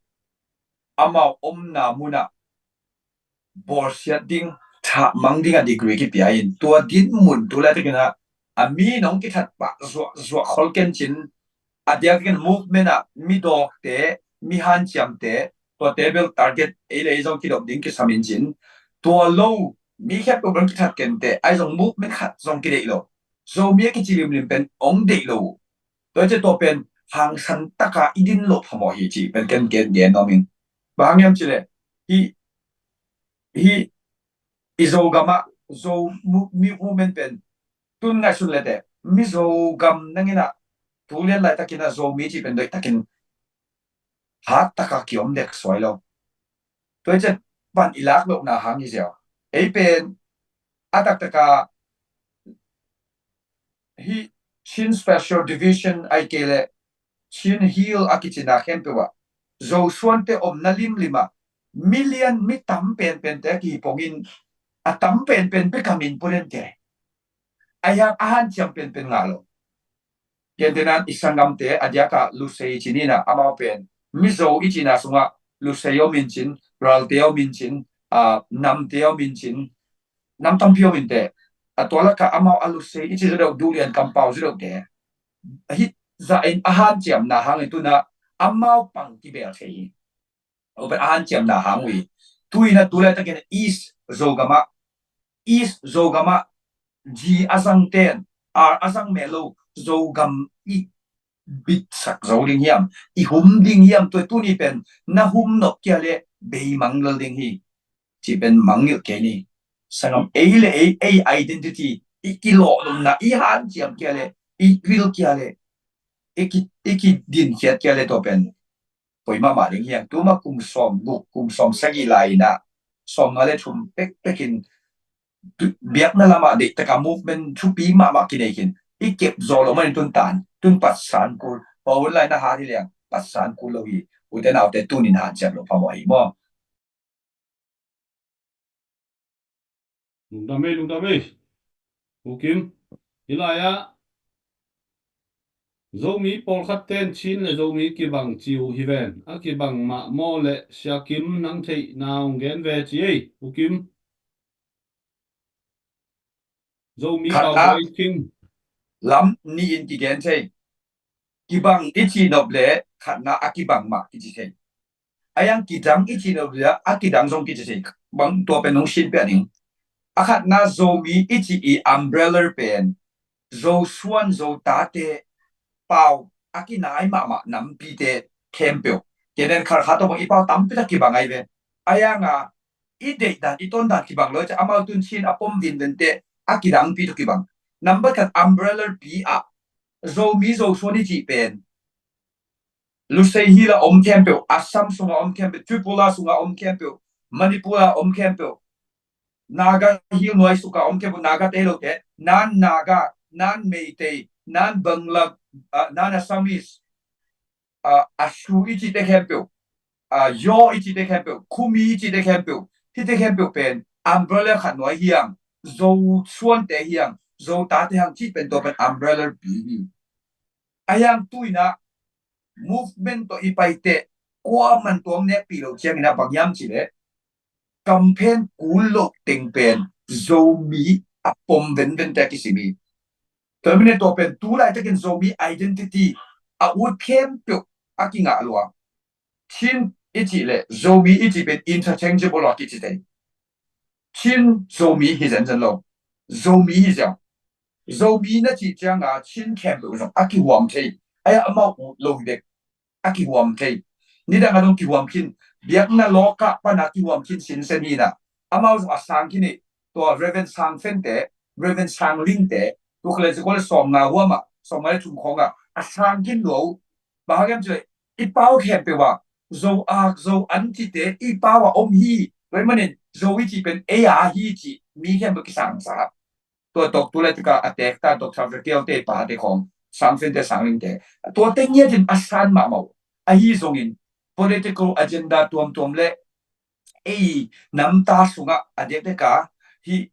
amau omna munah bawlsiat ding, thahmang ding a degree kipia in, tua din mun tu laitakin ah a mi nong kithat pah zuah zuah khol kencin, a diakin movement ah mi dawkte, mi hanciamte, tuate bel target ei le ei zong kidop ding kisam in cin, tua lo mi khempeuh bel kithat kente, ai zong movement khat zong kideih lo. Zomi a kici limlim pen ong deih lo uh. Tua ciah tua pen hangsan taka i din loh phamawh hi cih pen ken gen gen nuam ing. Bang hang hiam cih leh hih, hih i Zogam ah Zo mu-, mi movement pen tun ngaihsun le teh Mizo gam nangin ah tu lian laitakin ah Zomi cih pen doih takin hat taka kiom dek suai lo. Tua ciah pan i lak lohna hang hi ziau. Ei pen a taktaka hih Chin Special Division ai kei le Chin Hill a kicina khempeuh ah Zosuante omna limlim ah million mi tam penpente kipongin a tam penpen bek a min pulente a hiang a hanciam penpen ngah lo. Kente nan i sanggamte a diaka Lusei i cin inah amau pen Mizo i cina sungah Lusei om in cin, Ralte om in cin, a, Namte om in cin, nam tampi om inte. A tua laka amau a Lusei i ci zaw deuh, Duhlian kampau zaw deuhte hih zah in a hanciamna hangin tunah amau pang kibel thei hi. Open a hanciamna hang uh hi. Tuina tu laitakin East Zogam ah, East Zogam ah G a zangten R a zang meh lo Zogam i bitsak zo ding hiam, i hum ding hiam, tua tuni pen na hum nop kia le beimang lel ding hi. Cih pen mangngilh kei ni. Sanggam, ei le ei, ei identity i kilawh lomna, i hanciam kia le, i vil kia le, i ki, i kidinkhiat kia le tua pen poi mahmah ding hiang. Tuma kum sawm guk, kum sawm sagih lai inah sawm nga le thum pekpekin biakna lamah deihtaka movement thupi mahmah kinei khin. I kep zawh loh manin tun tan, tun patsan kul. Paul lai na hat hi liang patsan kul lo hi. Ute naute tunin hanciam loh phamawh hi maw? Lungdam ei, lungdam ei. U Kim, hih lai-ah Zomi pawlkhat ten Chin le Zomi kibang ci uh hi ven. A kibang mah maw le Sia Kim nang theihna hong gen ve ci ei, U Kim. Zomi khatna, Cowboy King. Lam nih in kigen thei. Kibang i ci nop le khatna a kibang mah kici thei. A yang kidang i ci nop le a kidang zong kici thei. Bang tua pen hong sin pian ing. A khatna Zomi i ci i umbrella pen Zosuan Zotate pau a kinai mahmah nampite khempeuh. Kenen khalkha tawh bang i pau tampi tak kibang ai ve. A yanga i deihdan i tondan kibang lo, amau tun Chin a pom vinvente a kidangpi tawh kibang. Number khat umbrella pi ah Zomi Zosuan i cih pen Lusei Hill a om khempeuh, Assam sunga om khempeuh, Tripura sunga om khempeuh, Manipur a om khempeuh, Naga Hill nuai suka om khempeuh, Naga te lote, nan Naga, nan Meitei, nan Bangla, ah, nan Assamese, ah, Ashu i cihte khempeuh, ah, Yaw i cihte khempeuh, Khumi i cihte khempeuh, hihte khempeuh pen umbrella khat nuai hiang, Zosuante hiang, Zotate hiang cih pen tua pen umbrella pi hi. A hiang tuina movement tawh i paite kuaman tuang nekpih lo ciangina bang hiam cih leh campaign kul loh teng pen Zomi a pom venvente a kisim hi. Tua manin tua pen tu laitakin Zomi identity a ut khempeuh a kingah lua. Chin i cih leh Zomi i cih pen interchangeable a kici thei. Chin Zomi hi zenzen lo. Zomi hi ziau. Zomi na cih cianga Chin khempeuh zong a kihuam thei. Ai amau ut lo hi bek a kihuam thei. Nidang a dong kihuam khin. Biakna lawkah pana kihuam khin sinsen hi na. Amau zong a sang khin hi. Tua Reverend Sang Fente, Reverend Sang Lingte, tu kha le zikol sawm nga huama, sawm nga le thum khonga a sang khin lo. Bang hang hiam cih leh i pau khempeuh a Zo ak Zo an cihte i pau a om hi. Tua ahih manin Zo i cih pen ei a hi cih mi khempeuh kisangsa. Tua tawh tu laitak a a teek ta Doctor Raquel te pate khawng, Sang Fente, Sang Lingte, tua teng ngiatin a san mahmah uh. Ahi zongin political agenda tuamtuam le ei namta sungah a diakdiak a hih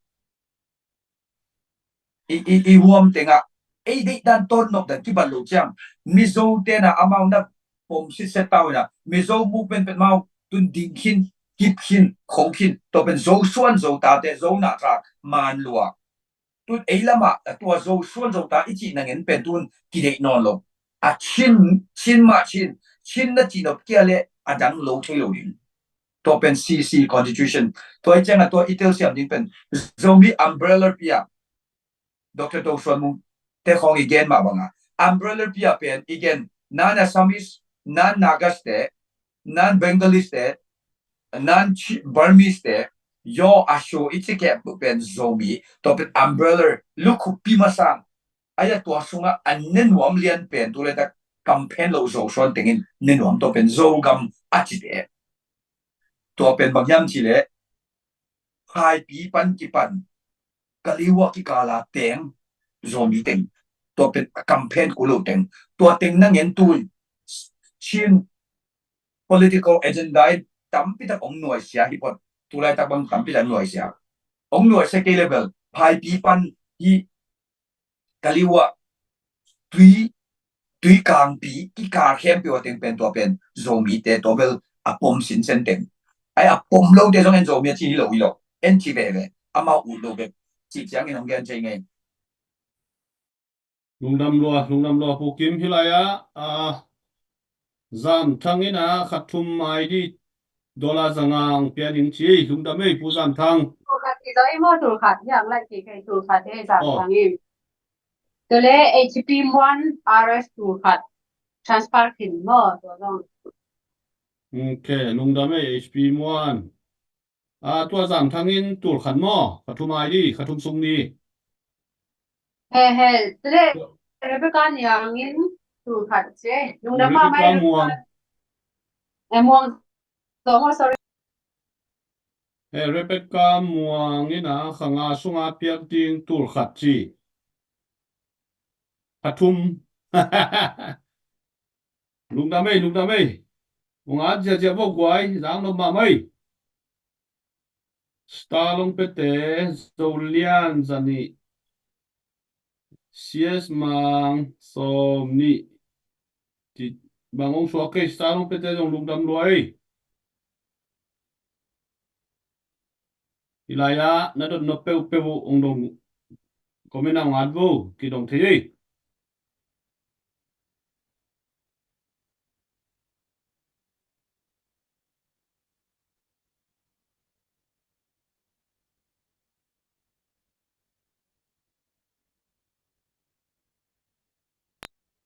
i, i, i huam tengah ei deihdan tawnnop dan kibat loh ciang Mizo tena amau na pom sitset ta uh ina Mizo movement pen amau tun ding khin, kip khin, khong khin, tua pen Zo suan, Zo tate, Zo na tla man lua. Tun ei lamah a tua Zo suan Zo ta i cih nangen pen tun kideih nawn lo. A Chin, Chin mah Chin, Chin na cih nop kia le a dang lo thei lo ding. Tua pen C C constitution. Tua i ciangah tua i telsiam ding pen Zomi umbrella pia. Doctor To Suan Mung te khawng i gen mah banga umbrella pia pen i gen non Assamese, non Nagas te, non Bengalis te, non Burmese te, yo asho i ci keh pen Zomi, tua pen umbrella lukhuppi masang. Aia tua sungah a nenuam lian pen tu le tak campaign lo Zo suan tengin nenuam tua pen Zogam a ci te. Tua pen bang hiam cih leh Phaipi pan kipan Kaliwa kikala teng Zomi teng. Tua pen a campaign kul lo teng. Tua teng nangen tun Chin political agenda in tampi tak ong nuaisia hi pot. Tu laitak bang tampi tak nuaisia. Ong nuaisia kei le bel Phaipi pan hi Kaliwa tui, tui kangpi kikal khempeuh a teng pen tua pen Zomite tua bel a pom sinsen teng. Ai a pom lote zong en Zomi a ci hi lo hi lo. En ci veve. Amau ut lo bek. Ci ciangin hong gen thei ngei. Lungdam lua, lungdam lua Pu Kim hi lai ah, ah, Zam Thang in a khat thum I D dollar zanga ang pian ing ci, lungdam ei Pu Zam Thang. Tul khat ki zoi maw, tul khat hiang lai ki kei tul khat ei Zam Thang in. Tua le H P Muan R S tul khat transfer khin maw tua zong. Ok, lungdam ei H P Muan. A tua Zam Thang in tul khat maw, khat thum I D, khat thum sung ni. He, he, tua le Rebecca Niang in tul khat ci. Lungdam mahmah ei Rebecca Muang. Eh, Muang. Sorry. He Rebecca Muang in a kha nga sunga piak ding tul khat ci. Khat thum. Lungdam ei, lungdam ei. Ung at ziazia vo guai, zang nop mahmah ei. Star Long Pete, Zo Lian Zani, C S Mang Som Ni. Ti bang ong suak kei Star Long Pete zong lungdam lua ei. Hi lai ah na dot nop peuhpeuh uh ong dong. Comment ah ong at vo, kidong thei ei.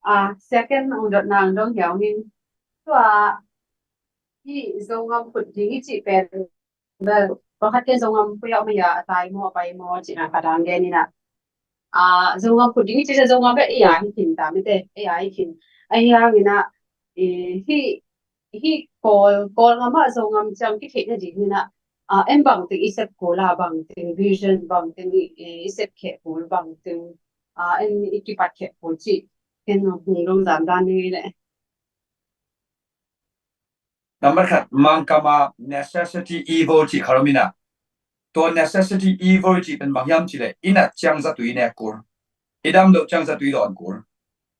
A, second ong dot nang dong hiau ning. Tua hi Zongam khut ding i cih pen bel, pakhat ken Zongam pui a om a, a tai maw, a pai maw, cihna ka dang gen ina. A, Zongam khut ding i cih Zongam bel ei a hi khin ta mite, ei a hi khin. Ahi hang ina, hi, hi Kawl, Kawl ngam ah Zongam ciang kitheihna ding ina, a, en bangteng i sep kul a, bangteng vision, bangteng i, i sep kheh kul, bangteng, a, en i kipat kheh kul cih ken hong dong dan dan ni le. Nambat khat, Mangkam ah necessity evil cih khat om ina. Tua necessity evil cih pen bang hiam cih leh i nat ciang zatui nek kul, i dam loh ciang zatui dawn kul.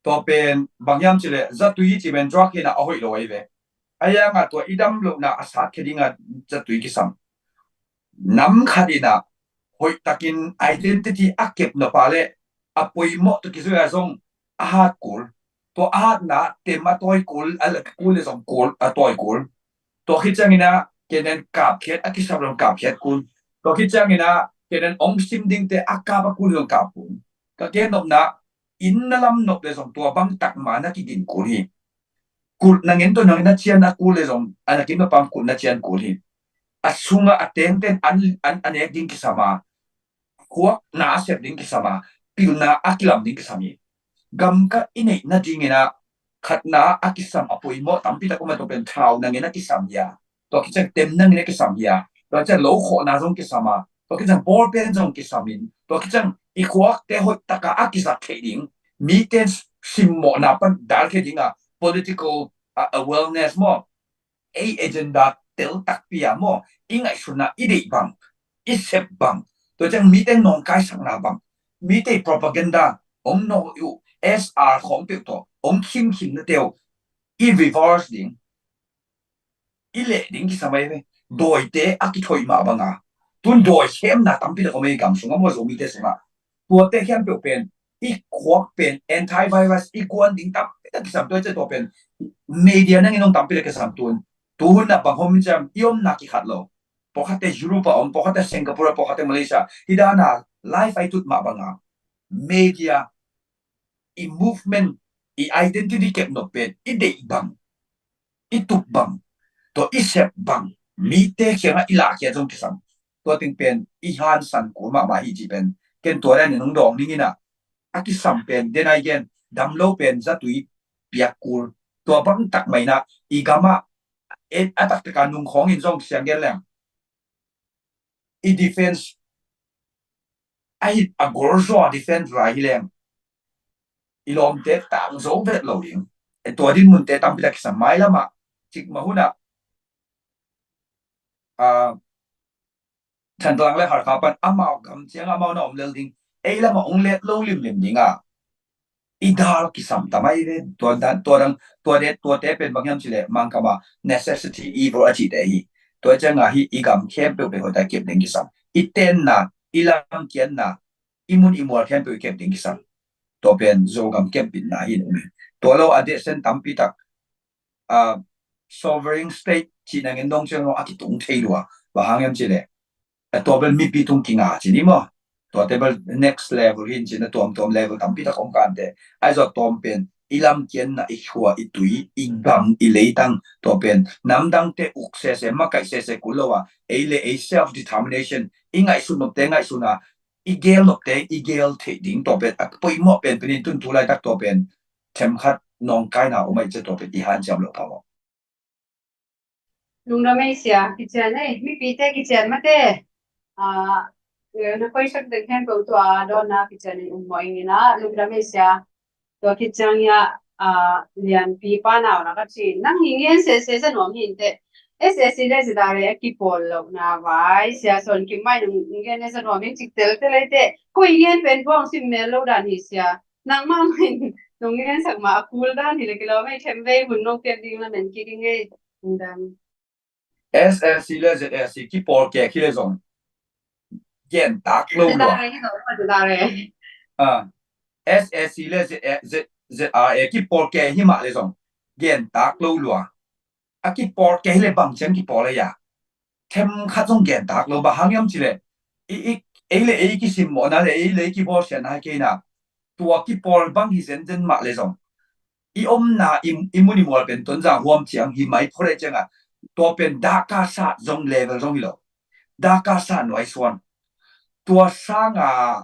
Tua pen bang hiam cih leh zatui cih pen drug hi ina, a hoih lo ahi ve. Ahi hang a tua i dam lohna a sat khia ding a zatui kisam. nam khat in ah hoihtakin identity a kep nop a le a poimawh tawh kizui a zong a hat kul. Tua a hatna tem a tawi kul, a kul le zong kul, a tawi kul. Tua khit ciangin ah kenen kapkhiat a kisap zong kapkhiat kul. Tua khit ciangin ah kenen ong sim dingte a kap a kul zong kap kul. Ka gen nopna, inn na lam nop le zong tua bang tak ma na kigin kul hi. Kulh na ngen tawh na cian a kul le zong a na kim na pang kulh na cian kul hi. A sungah a tengten an, an, a nek ding kisam a, khuakna a sep ding kisam a, pilna a kilam ding kisam hi. Gamkat i neih nadingin ah khatna a kisam a poimawh tampi tak om a, tua pen thau na ngen a kisam hi a, tua khit ciang tem na ngen a kisam hi a, tua khit ciang lo khawhna zong kisam a, tua khit ciang bawlpen zong kisam in, tua khit ciang i khuakte hoih taka a kizat theih ding, mite simmawhna pan dal theih ding a political, ah, awareness maw, ei agenda tel takpi a maw, i ngaihsutna i deih bang, i sep bang, tua ciang mite nawngkaisakna bang, mite propaganda hong nawh uh, S R khawng peuh tawh hong khimkhim na teu i reverse ding, i leh ding kisam ahi ve. Dawite a kithoih mah banga tun dawi khemna tampi tak om ei gam sungah maw, Zomite sungah. Tuate khempeuh pen i khuak pen antivirus i kuan ding tampi tak kisam, tua i ciah tua pen media nangin hong tampi tak kisam tun. Tuhun ah bang hom ciam i omna kikhat lo. Pawlkhatte Europe a om, pawlkhatte Singapore, pawlkhatte Malaysia. Hi dana life ai tut mah banga media i movement, i identity kep nop pen i deih bang, i tup bang, tua i sep bang, mite kiangah i lahkhiat zong kisam. Tua ting pen i hansan kul mahmah hi ci pen ken tua dan in hong dawng dingin ah a kisam pen den ai gen, damlo pen zatui piak kul. Tua bang tak mah in ah i gamah a taktak a nung khawngin zong siang gen leng i defense a hit a gol zaw a defense lai hi leng i lawmte tang zo vet lo ding. Tua dinmunte tampi tak kisam. Mailamah cikmah hunah, ah, Thantlang le Hakha pan amau gam ciang amau na om lel ding, ei lamah hong let lo limlim ding a i dal kisam ta mai ve. Tua dan, tua dang, tua det, tuate pen bang hiam cileh Mangkama necessity evil a cihte hi. Tua cianga hi i gam khempeuh pen hoihtak kep ding kisam. I tenna, i lamkianna, i mun i mual khempeuh i kep ding kisam. Tua pen Zogam kempitna hi nung hi. Tua lo a dehsen tampi tak, ah, sovereign state cihna ngen dong ciang lo a kitung thei lua. Bang hang hiam cileh a tua bel mipi tung kinga ci ni maw. Tuate bel next level hin cin a tuamtuam level tampi tak om kante. Ai zawh tuam pen i lamkianna, i khua, i tui, i gam, i leitang, tua pen namdangte uk sese, makaih sese kul lo a, ei le ei self determination, i ngaihsut nopte ngaihsutna, i gel nopte i gel theih ding, tua pen a poimawh pen penin tun tu laitak tua pen themkhat nawngkaina om ai cia tua pen i hanciam lo phamawh. Lungdam ei sia, kician ei, mipite kician mate. Ah, na koisak dek hen ko tua dona kician ei um mo ingina, lungdam ei sia. Tua kician ya, ah, lianpi pa nau na ka ci, nang ingen se se se nuam hinte. S S C le zidare a kipawl lo na vai, sia son kim mai nung ingen ne se nuam hing cik tel tel ei te. Ko ingen pen buang sim mel lo dan hi sia. Nangmah mah in nong ngensak mah a kul dan hi le kilawm ei, khem vei hun nong piak ding lamen kik ing ei. Lungdam. S S C le Z S C kipawl kek hi le zong gen tak lo lua. Ah, S S C le Z, Z, Z R A kipawl kek hi mah le zong gen tak lo lua. A kipawl kei le bang ciang kipawl a ya. Themkhat zong gen tak lo, bang hang hiam cileh i, i, ei le ei kisimmawhna le ei le ei kibawlsiatna hi kei na. Tua kipawl bang hi zenzen mah le zong i omna i, i mun i mual pen Tonzang huam ciang hi mai phot e cianga tua pen daka sat zong level zong hi lo. Daka sat nuai suan. Tua sanga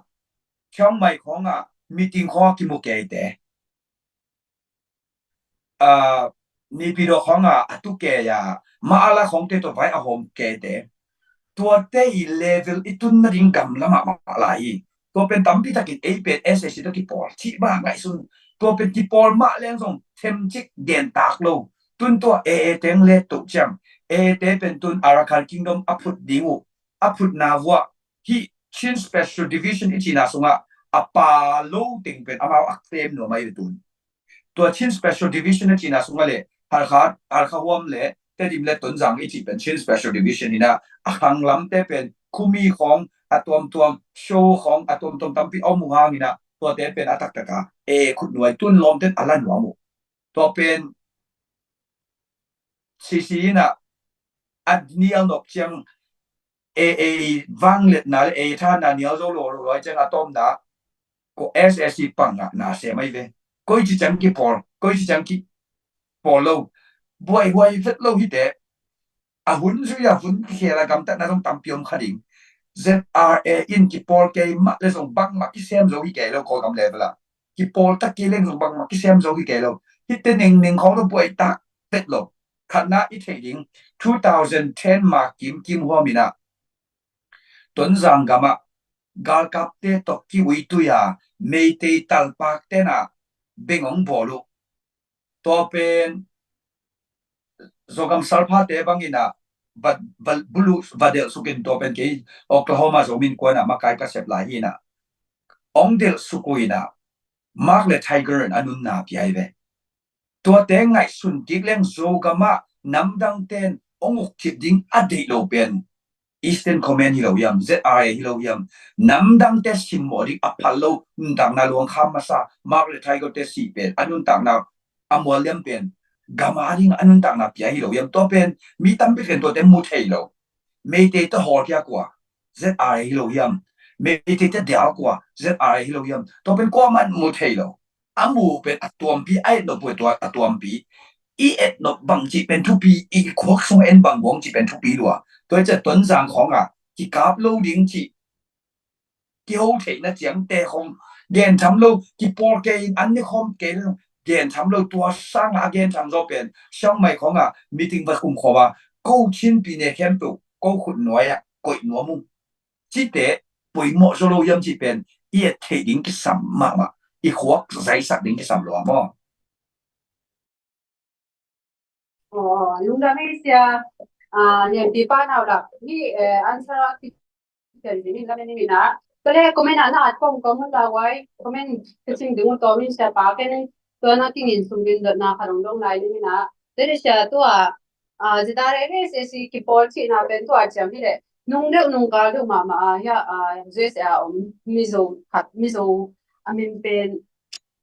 Chiang Mai khawnga meeting khawnga kimu keite. Ah, Naypyidaw khawnga a tu kei a, Mah Ala khawngte tawh vai a hawm keite. Tuate i level i tun nading gam lamah mah lai hi. Tua pen tampi takin ei pen S S C tawh kipawl cih bang ngaihsun. Tua pen kipawl mah leng zong themcik gen tak lo. Tun tua A A teng let toh ciang, A A te pen tun Arakan Kingdom a phut ding uh, a phutna vuah hih Chin Special Division i cihna sungah a pa lo teng pen amau a claim nuam ahi tun. Tua Chin Special Division a cihna sungah le Halkha, Halkha huam le Tedim le Tonzang i cih pen Chin Special Division hi na, a khanglamte pen khumi khawng a tuamtuam, show khawng a tuamtuam tampi a om uh hangin ah, tuate pen a taktak a, e, khutnuai tun lawmten a la nuam uh. Tua pen sisi in ah a nial nop ciang, e, e, vangliatna le e, thana nial zo lo lo lai ciang a tawpna ko S S C pang ah na sem ahi ve. Koi ci ciang kipawl, koi ci ciang kipawl lo. Buaihuai vet lo hi teh. A hun zui a hun kikhel a gamtatna zong tampi om kha ding. Z R A in kipawl kei mah le zong bangmah kisem zo hi kei lo, Kawlgam level ah. Kipawl tak kei leng zong bangmah kisem zo hi kei lo. Hite nengning khawng lo buai tak vet lo. Khatna i theih ding, two thousand ten ma kim kim huam in ah Tonzang gam ah galkapte tawh ki-uitui a Meitei talpakte na beng hong bawl uh. Tua pen Zogam salphate bangin ah va, va, bulu va delh suk in, tua pen kei Oklahoma Zomi Innkuan ah makai ka sep lai hi in ah, hong delh suk uh in ah, Mark le Tiger in a nunna pia hi ve. Tuate ngaihsun kik leng Zogam ah namdangten hong uk khit ding a deih lo pen Eastern Command hi lo hiam, Z R A hi lo hiam, namdangte simmawh ding a phal lo, nuntakna luang kham masa, Mark le Tiger te sih pen a nuntakna a mual liam pen gam a ding a nuntakna pia hi lo hiam, tua pen mi tampi ten tuate mu thei lo. Meitei te hawlkhia kua, Z R A hi lo hiam, Meitei te dial kua, Z R A hi lo hiam, tua pen kuaman mu thei lo. A mu pen a tuampi, a et nop uh tua a tuampi. I et nop bang cih pen thupi, i khuak sung en bang buang cih pen thupi lua. Tua hi ciah Tonzang khawng ah kikap lo ding cih, kiho theihna ciangte khawng gen tham lo, kipawl kei in an ne khawm kei lo, gen tham lo. Tua sang a gen tham zaw pen Chiang Mai khawng ah meeting va kum khawm a, ko Chin pi ne khempeuh ko khutnuai ah koih nuam ung. Cihte poimawh zaw lo hiam cih pen i et theih ding kisam mahmah, i khuak zaisak ding kisam lua maw? Aw, lungdam ei sia. Ah, lianpi pa nau lak hi, eh, answer a ki tel ding in lamen in ah. Tua le comment ah na at kong kong hun la wai, comment ka cing ding uh tawm in sia pa ken in. Tua na king in sum din dot na kha dong dong lai ding in ah. Tua le sia tua, ah, Z R A le S A C kipawl cihna pen tua ciang hi leh. Nung deuh nung kal deuh mahmah a hia, ah, Z S A om Mizo khat, Mizo a min pen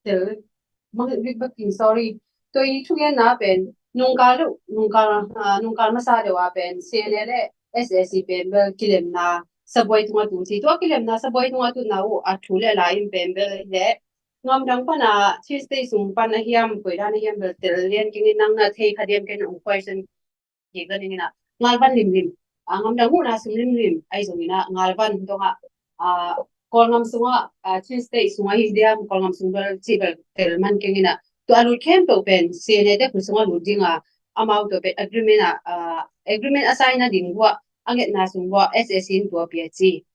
tel, mang bik bak king, sorry. Tua i thugenna pen nungkal deuh, nungkal, ah, nungkal masa deuh a pen C N A le S A C pen bel kilemna sabuai tunga tu ci. Tua kilemna sabuai tunga tu na uh a thu le la in pen bel le ngamdang pan a Chin State sung pan a hiam, koidan a hiam bel tel lian keng in nang na thei kha diam ken ong question kik ding in ah, ngalvan limlim, ah, ngamdang muhna sum limlim ahi zongin ah, ngalvan dong ah, ah, Kawlgam sungah, ah, Chin State sungah hi diam, Kawlgam sung bel cih bel tel man keng in ah, tua a lut khempeuh pen C N A te khut sungah lut ding a, amau tua pen agreement ah, ah, agreement a sign nading buah, a ngetna sung buah S A C in tua pia ci.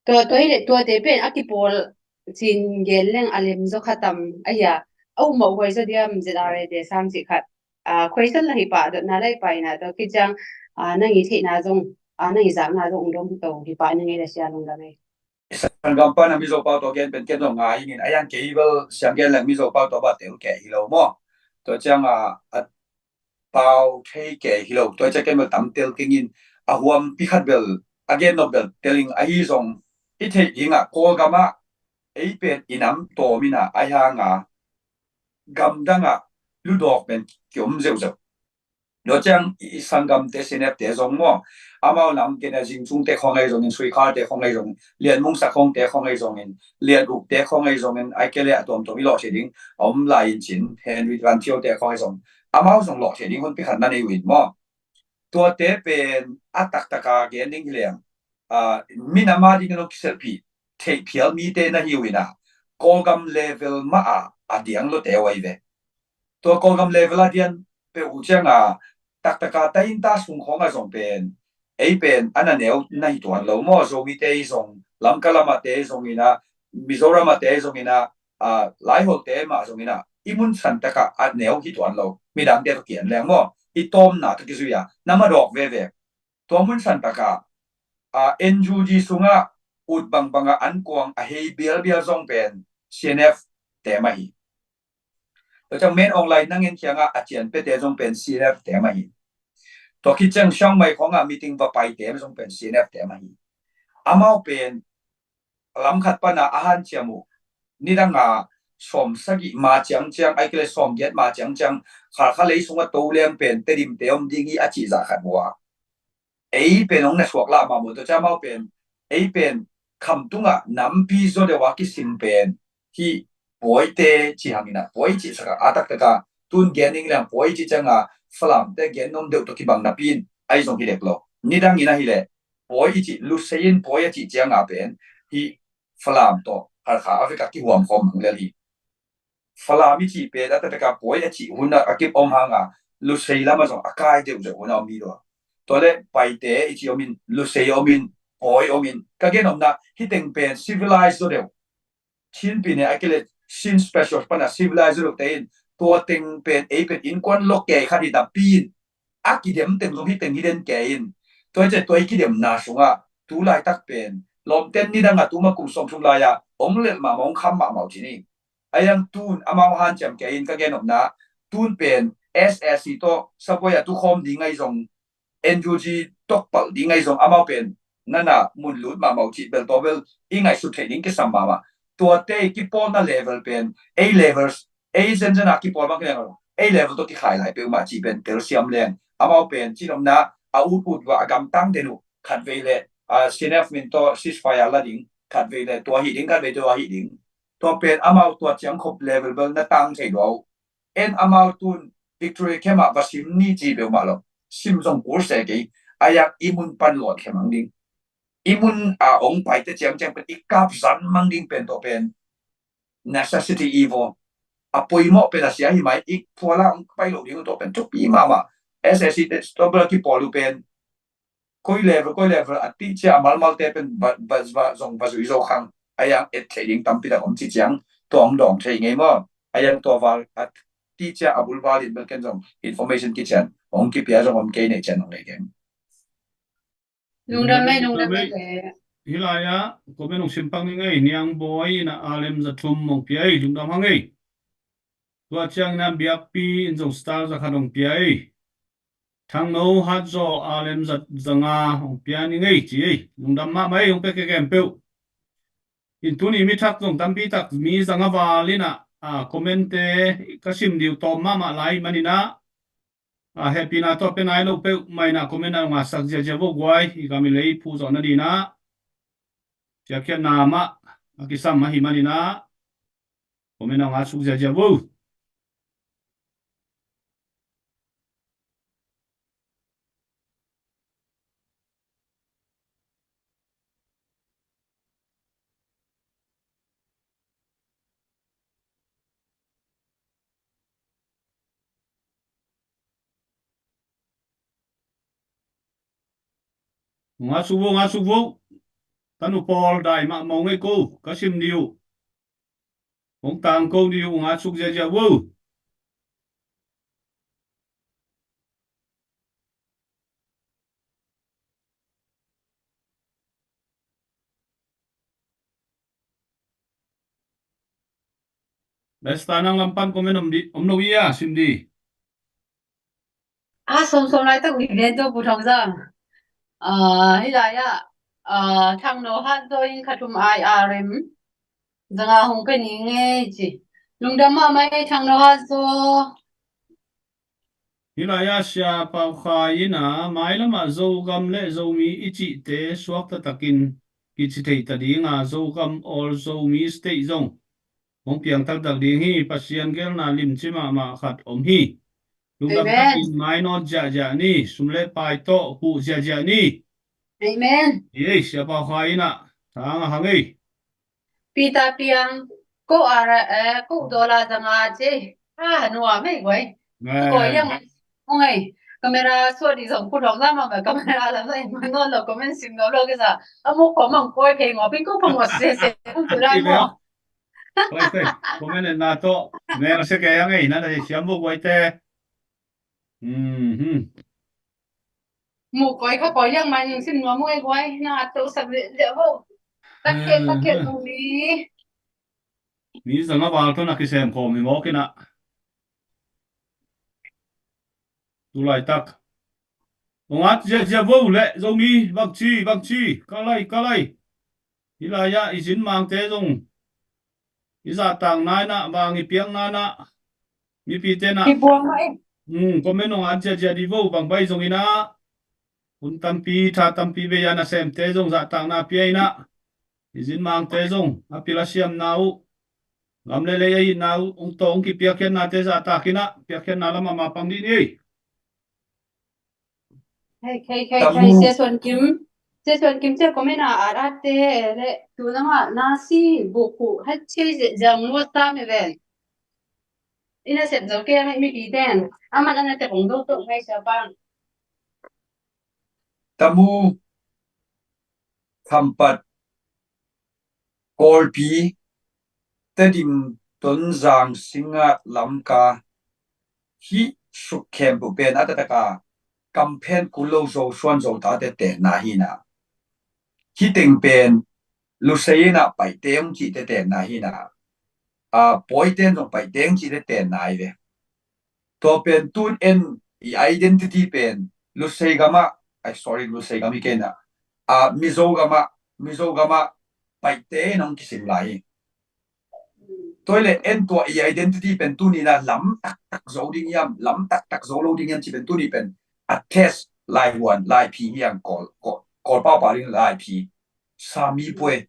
Tua, tua hi leh tuate pen a kipawl cin gen leng a lem zaw kha tam ahi a, a um mawh huai zaw diam Z R A te sang cih khat. Ah, question la hi pah, dotna la hi pah in ah, tua khit ciang, ah, nang i theihna zong, ah, nang i zakna zong ung dong hi to hi pah ning ei le sia, lungdam ei. Sanggam pan a Mizo pau tua gen pen ken zong ngai ing in, a yang kei bel siang gen leng Mizo pau tua ba tel kei hi lo maw? Tua ciang a, a pau thei kei hi lo. Tua ciang ken bel tam tel keng in, a huampi khat bel, a gen nop bel tel ing ahi zong, i theih ding ah Kawlgam ah ei pen i nam tawm in ah, a hiang a gamdang ah ludawk pen kiom zeuhzeuh. Tua ciang i, i sanggamte, C N F te zong maw, amau lam ken a Zingchungte khawng ahi zongin, Suikhalte khawng ahi zongin, Lian Mungsak khawngte khawng ahi zongin, Lian Ukte khawng ahi zongin, ai kei le a tuamtuam i lawh thei ding a om lai in cin, Henry Van Thiote khawng ahi zong, amau zong lawh thei ding hun pi khat na nei uh in maw? Tuate pen a taktak a gen ding hi leng, ah, minam a ding in hong kiselpih theih phial mite na hi uh in ah, Kawlgam level mah a a diang lote uh ahi ve. Tua Kawlgam level a dian peuh uh ciang a, taktak a ta inn ta sung khawng a zong pen, ei pen a na neu na hi tuan lo maw? Zomite i zong, Lamka lam a te i zong in ah, Mizoram a te i zong in ah, ah, Laiholte mah zong in ah, i mun san tak a a neu hi tuan lo. Midangte tawh kian leng maw, i tawmna tawh kizui a na madawk veve. Tua mun san tak a, ah, N U G sungah ut bangbang a an kuang a hei bialbial zong pen C N F te mah hi. Tua ciang Min Aung Hlaing nang en khiang a a cian piate zong pen C N F te mah hi. Tua khit ciang Chiang Mai khawng a meeting va paite zong pen C N F te mah hi. Amau pen lam khat pana a hanciam uh, nidanga sawm sagih ma ciangciang, ai kile sawm giat ma ciangciang, Khalkha lei sunga to leng pen Tedimte om ding hi a cih zah khat uh a. Ei pen hong na suak lah mahmah, tua ciang amau pen, ei pen khamtungah nampi zaw deuh a kisim pen hih Pawite cih hangin ah, Pawi cih sak a, a taktak a tun gen ning leng Pawi cih cianga Falamte gen nuam deuh tawh kibang napi in ahi zong hi dek lo. Nidangin ahih leh Pawi i cih, Lusei in Pawi a cih cianga pen hih Falam tawh Khalkha a vek a kihuam khawm hang lel hi. Falam i cih pen a taktak a Pawi a cih hun a kip om hanga Lusei lamah zong a kai deuhdeuh hun a om hi lo. Tua leh Paite i cih om in, Lusei om in, Pawi om in, ka gen omna hih teng pen civilized zaw deuh, Chin pi ne a kile Chin special pana civilized zaw deuhte in, tua teng pen ei pen innkuan lo kei khat hi napi in a kidem teng zong hih teng hi den kei in. Tua hi ciang tua i kidemna sungah tu laitak pen lawmten nidangah tuma kum sawm sung lai-a hong lelh mahmah, hong kham mahmah uh ci ni. A yang tun amau hanciam kei in ka gen omna, tun pen S S C tawh Sabuai a tukhawm ding ahi zong, N U G tawh palh ding ahi zong amau pen nana mun lut mahmah uh cih bel tua bel i ngaihsut theih ding kisam mahmah. Tuate i kipawlna level pen A levels, A zenzen a kipawl bang kileng lo, A level tawh kikhai lai peuhmah cih pen telsiam leng amau pen cih omna a ut ut uh a, a gamtang den uh, khatvei le a, C N F min tawh ceasefire la ding, khatvei le tua hi ding, khatvei tua hi ding. Tua pen amau tua ciang khop level bel na tang thei lua uh. En amau tun Victory Camp ah va sim ni ci peuhmah lo. Sim zong kul se kei. A yak i mun pan lawt khe mang ding. I mun a ong paite ciangciang pen i kap zan mang ding pen tawh pen necessity evil. A poimawh pen a sia hi mai, i phuala ong pai lo ding tawh pen thupi mahmah. S S C te tawh bel a kipawl uh pen koi level, koi level a tihcia a malmalte pen ba, ba, ba, zong va zui zo khang. A yang et thei ding tampi tak om ci ciang tua ong dawng thei ngei maw? A yang tua val a tihcia a bulval in bel ken zong information kician ong kipia zong om kei, nei cian ong nei keng. Lungdam ei, lungdam ei. Hih lai-ah comment ong simpang ni ngei, Niang Bawi in a lem za thum ong pia ei, lungdam hang ei. Tua ciangin a Biakpi in zong star za khat ong pia ei. Thangno Hatzaw a lem za, za nga ong pia ni ngei ci ei. Lungdam mahmah ei, ong pia kei kem peuh. In tuni mi thak zong tampi tak, mi za nga val in a, a, comment te ka sim dih uh tawm mahmah lai manin a, a, hehpihna tawh pia nai lo peuhmah in a comment a ong ngahsak ziazia vo guai, i kam i lei phuh zawh nading a. Ciapkhiatna mah a kisam ahih manin a, comment a ong ngahsuk ziazia vo. Ngahsuk vo, ngahsuk vo. Tanu pawl dai mah mawng ei ko, ka sim dih uh. Hong tangko dih uh, ngahsuk ziazia vo. Besta nang lam pan comment om dih, om lo ia, sim dih. A, sawm sawm laitak uh hi ven tawh Pu Thawng Zang. A, hih lai-ah, a, Thangno Hatzaw in kha thum I R M za nga hong pia ni ngei ci. Lungdam mahmah ei Thangno Hatzaw. Hih lai-ah Sia Pau Khai in a, mailamah Zogam le Zomi i cihte suak taktakin kici thei ta ding a, Zogam, all Zomi state zong hong piang taktak ding hi. Pasian gelna limci mahmah khat om hi. Lungdam takin mainawt ziahziah ni, sum le pai tawh huh ziahziah ni. Amen. Ei, Sia Pau Khai in a, thang a hang ei. Peter Piang, ko ara, eh, ko dola zanga ce. Ah, nuam ei guai. Ko yang, ong ei. Camera suat dih zong Pu Thawng Zang mah, camera lam zong in man nawn lo, comment sim nawn lo kisa. A muk ko mang koi phei ngawpin ko phang ngawt sese. Ong tu lai maw. Koi, koi. Comment en na tawh. Mel se kei ang ei, na na siam vo guai te. Mhm. Mu koi kha koi liang mai ning sim nuam mu ei guai, na to sak le le vo. Takhet, takhet mu mi. Mi zanga val tawh na kisem khawm hi mawk in a. Tu laitak. Hong at ziazia vo le Zomi bangci bangci ka lai ka lai. Hih lai-ah i zin mangte zong i zahtakna inah vang i piakna inah mipite inah comment hong at ziazia di vo bang bai zong inah hun tampi tha tampi bei a nasemte zong zahtakna pia inah i zin mangte zong a pil a siamna uh gam le lei a itna uh hong tawh hong kipiakkhiatnate zahtak inah piakkhiatna lamah mapang dih ni. Hei, hei, hei, hei, Sia Suan Kim. Sia Suan Kim cia comment a at atte le tu nama nasi buku hei cia ziang muat ta me ven. Ina sep zo ke mi pi ten. Aman ana te kong do to ngai sia pang. Tamu Khampat Kawlpi Tedim Tonzang Singngat Lamka hih suk khempeuh pen a taktak a kamphen kul lo zo suan zo tate tenna hi na. Hih teng pen lusei inah paite hong cihte tenna hi na. A pawite in zong paite hong cihte tenna hi ve. Tua pen tun en i identity pen lusei gamah, ai sorry, lusei gam hi kei na. A Mizo gamah, Mizo gamah paite in hong kisim lai hi. Tua hi le en tua i identity pen tuni na lam taktak zo ding hiam, lam taktak zo lo ding hiam ci pen tuni pen a test lai huan, lai phi hiang Kawl, Kawl, Kawl pau pau ding lai phi. Sami puai.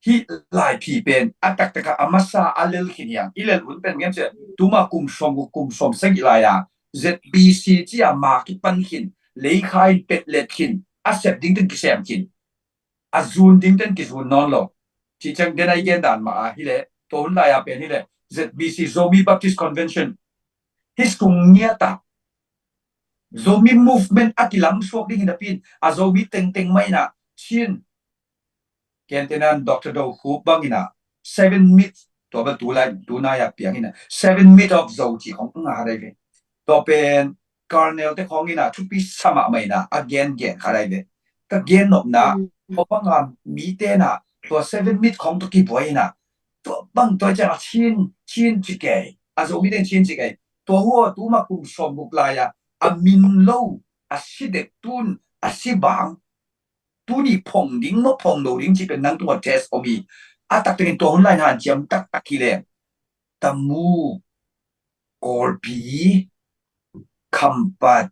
Hih lai phi pen a taktak a a masa a lel khin hiang. I lel hun pen ngiam cia. Tuma kum sawm, kum sawm sagih lai a Z B C cia ma kipan khin. Leikhai petlet khin. A sep ding ten kisem khin. A zun ding ten kizun nawn lo. Cih ciang den a i gen dan mah a hi le, tua hun lai a pen hi le, Z B C, Zomi Baptist Convention. Hih sung ngiat a Zomi movement a kilam suak ding hi napi in, a Zomi tengteng mah in a Chin. Ken tenan Doctor Do Khup bang in a seven meet, tua bel tu lai, tu nai a piang in a seven meet of Zo ci khong nga dai ve. Tua pen Colonel te khawng in a thupi sa mahmah in a a gen gen kha dai ve. Ka gen nopna, mm, tua banga mite in a tua seven meet khawng tua kibuai in a tua bang tua ciang a Chin, Chin ci kei, a Zomi teng Chin ci kei. Tua hua tuma kum sawm guk lai a a min lo, a si dek tun, a si bang, tuni phong ding maw phong lo ding ci pen nang tua test om hi. A taktakin tua hun lai hanciam taktak hi leng Tamu, Kawlpi, Khampat,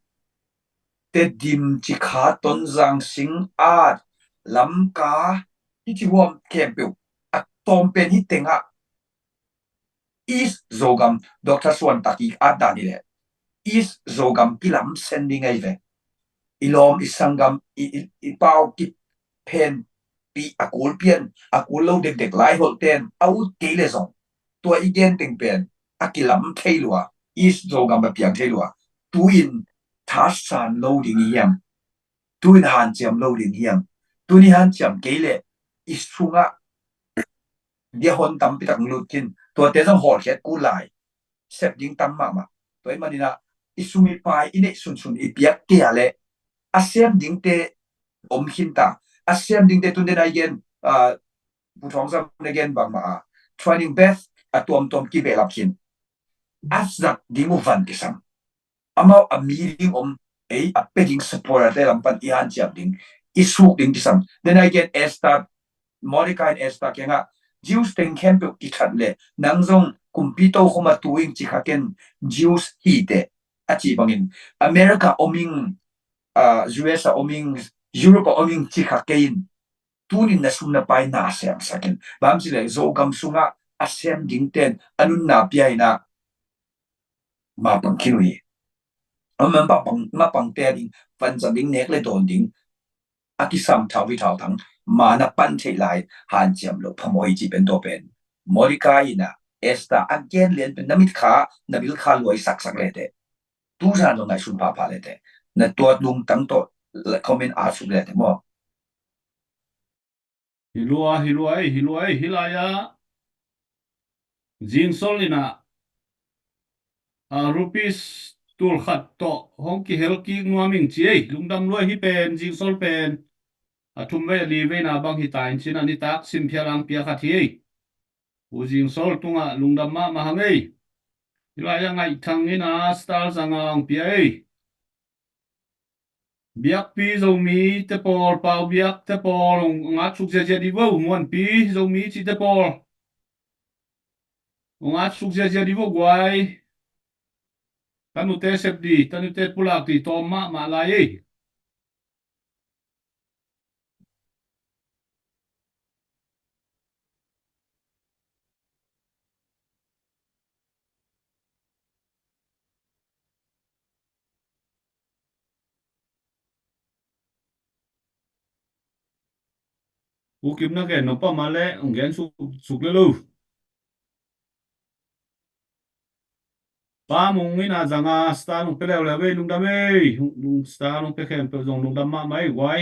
Tedim, Cikha, Tonzang, Singngat, Lamka, hih ci huam khempeuh a tawm pen hih tengah East Zogam, Doctor Suan Taki at dan hi leh East Zogam kilam sen ding ahi ve. I lawm, i sanggam, i, i, i pau kiphen pi a kul pian, a kul lo dekdek lai holh ten a ut kei le zong tua i gen teng pen a kilam thei lua, East Zogam a piang thei lua. Tu-in thasan lo ding hiam? Tu-in hanciam lo ding hiam? Tuni hanciam kei le i sungah dia hon tampi tak lut khin. Tuate zong hawlkhiat kul lai. Sep ding tam mahmah. Tua i maninah i sum i pai i neih sunsun i piak kei a le a sem dingte om khin ta. A sem dingte tun den a i gen, ah, Pu Thawng Zam na gen bangmah a training base a tuamtuam kibehlap khin. A zat ding uh van kisam. Amau a mi ding om, ei a pe ding supporter te lam pan i hanciam ding, i suk ding kisam. Den a i gen Esther, Mordecai in Esther kiangah Jews teng khempeuh kithat le nang zong kumpi tokhom a tu ing ci kha ken, Jews hi teh a ci bangin America om ing, ah, U S a om ing, Europe a om ing ci kha kei in. Tunin na sum na pai na siamsak in. Bang ci le Zogam sungah a sem ding ten a nunna pia inah mapang khin uh hi. Amah mapang, mapang te ding, panzat ding, nek le dawn ding a kisam thau hi thau thang, ma na pan theih lai hanciam lo phamawh hi ci pen tua pen Mordecai inah Esther a gen lian pen na mit kha, na bil kha luai saksak le teh. Tuzan lo ngaihsun phapha le teh. Na tuat lungtang tawh comment a suk le teh maw? Hi lua, hi lua ei, hi lua ei, hi lai-ah Zingsol inah, a, rupees tul khat tawh hong kihel kik nuam ing ci ei. Lungdam lua ei, hi pen Zingsol pen a thum vei a li veina bang hi ta in cin a nitak simphia lang pia khat hi ei. U Zingsol tungah lungdam mahmah hang ei. Hi lai-ah Ngaih Thang inah star zanga hong pia ei. Biakpi Zomi te pawl, Pau Biak te pawl, hong at suk ziazia di vo, Muanpi Zomi ci te pawl. Hong at suk ziazia di vo guai. Tanute sep di, tanute pulak di, tawm mahmah lai ei. U Kim na gen nop pah mah leh hong gen suk, suk le lo. Pa Mung in a zang a star nong pia leuleu ei, lungdam ei. Lung, star nong pia khempeuh zong lungdam mahmah ei guai.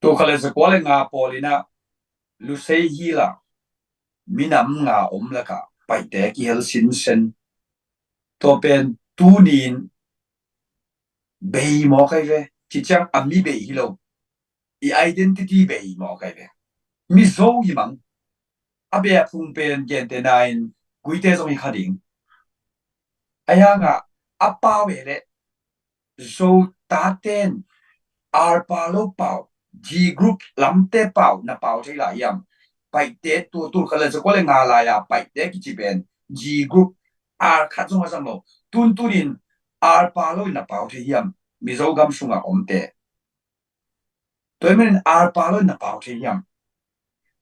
Tul khat le zakua le nga pawl in ah Lusei Hill ah minam nga om lakah Paite kihel sinsen. Tua pen tuni in bei mawk ahi ve. Ci ciang a mi bei hi lo. I identity bei mawk ahi ve. Mizo hi mang. A bei a phung pen gentehna in Guite zong hi kha ding. Ahi hangah a pau e leh Zo taten R pau lo pau, G group lamte pau na pau thei lai hiam? Paite tua tul khat le zakua le nga lai-a Paite kici pen G group R khat zong a zang lo. Tuntun in R pau lo in na pau thei hiam? Mizo gam sungah omte. Tua ahih manin R pau lo in na pau thei hiam?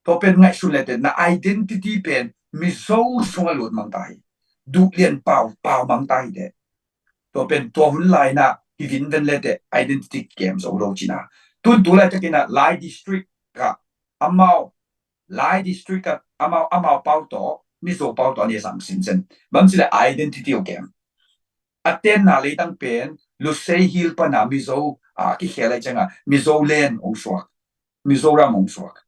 Tua pen ngaihsun le teh na identity pen Mizo sungah lut mang ta hi. Duhlian pau, pau mang ta hi teh. Tua pen tua hun lai-in ah hi vinven le teh identity kem zo lo cihna. Tun tu laitakin ah Lai District ah amau, Lai District ah amau, amau pau tawh, Mizo pau tawh a nih zang sinsen. Bang ci leh identity uh kem. A tenna leitang pen Lusei Hill pana Mizo a kikhel lai ciangah Mizo land hong suak, Mizoram hong suak.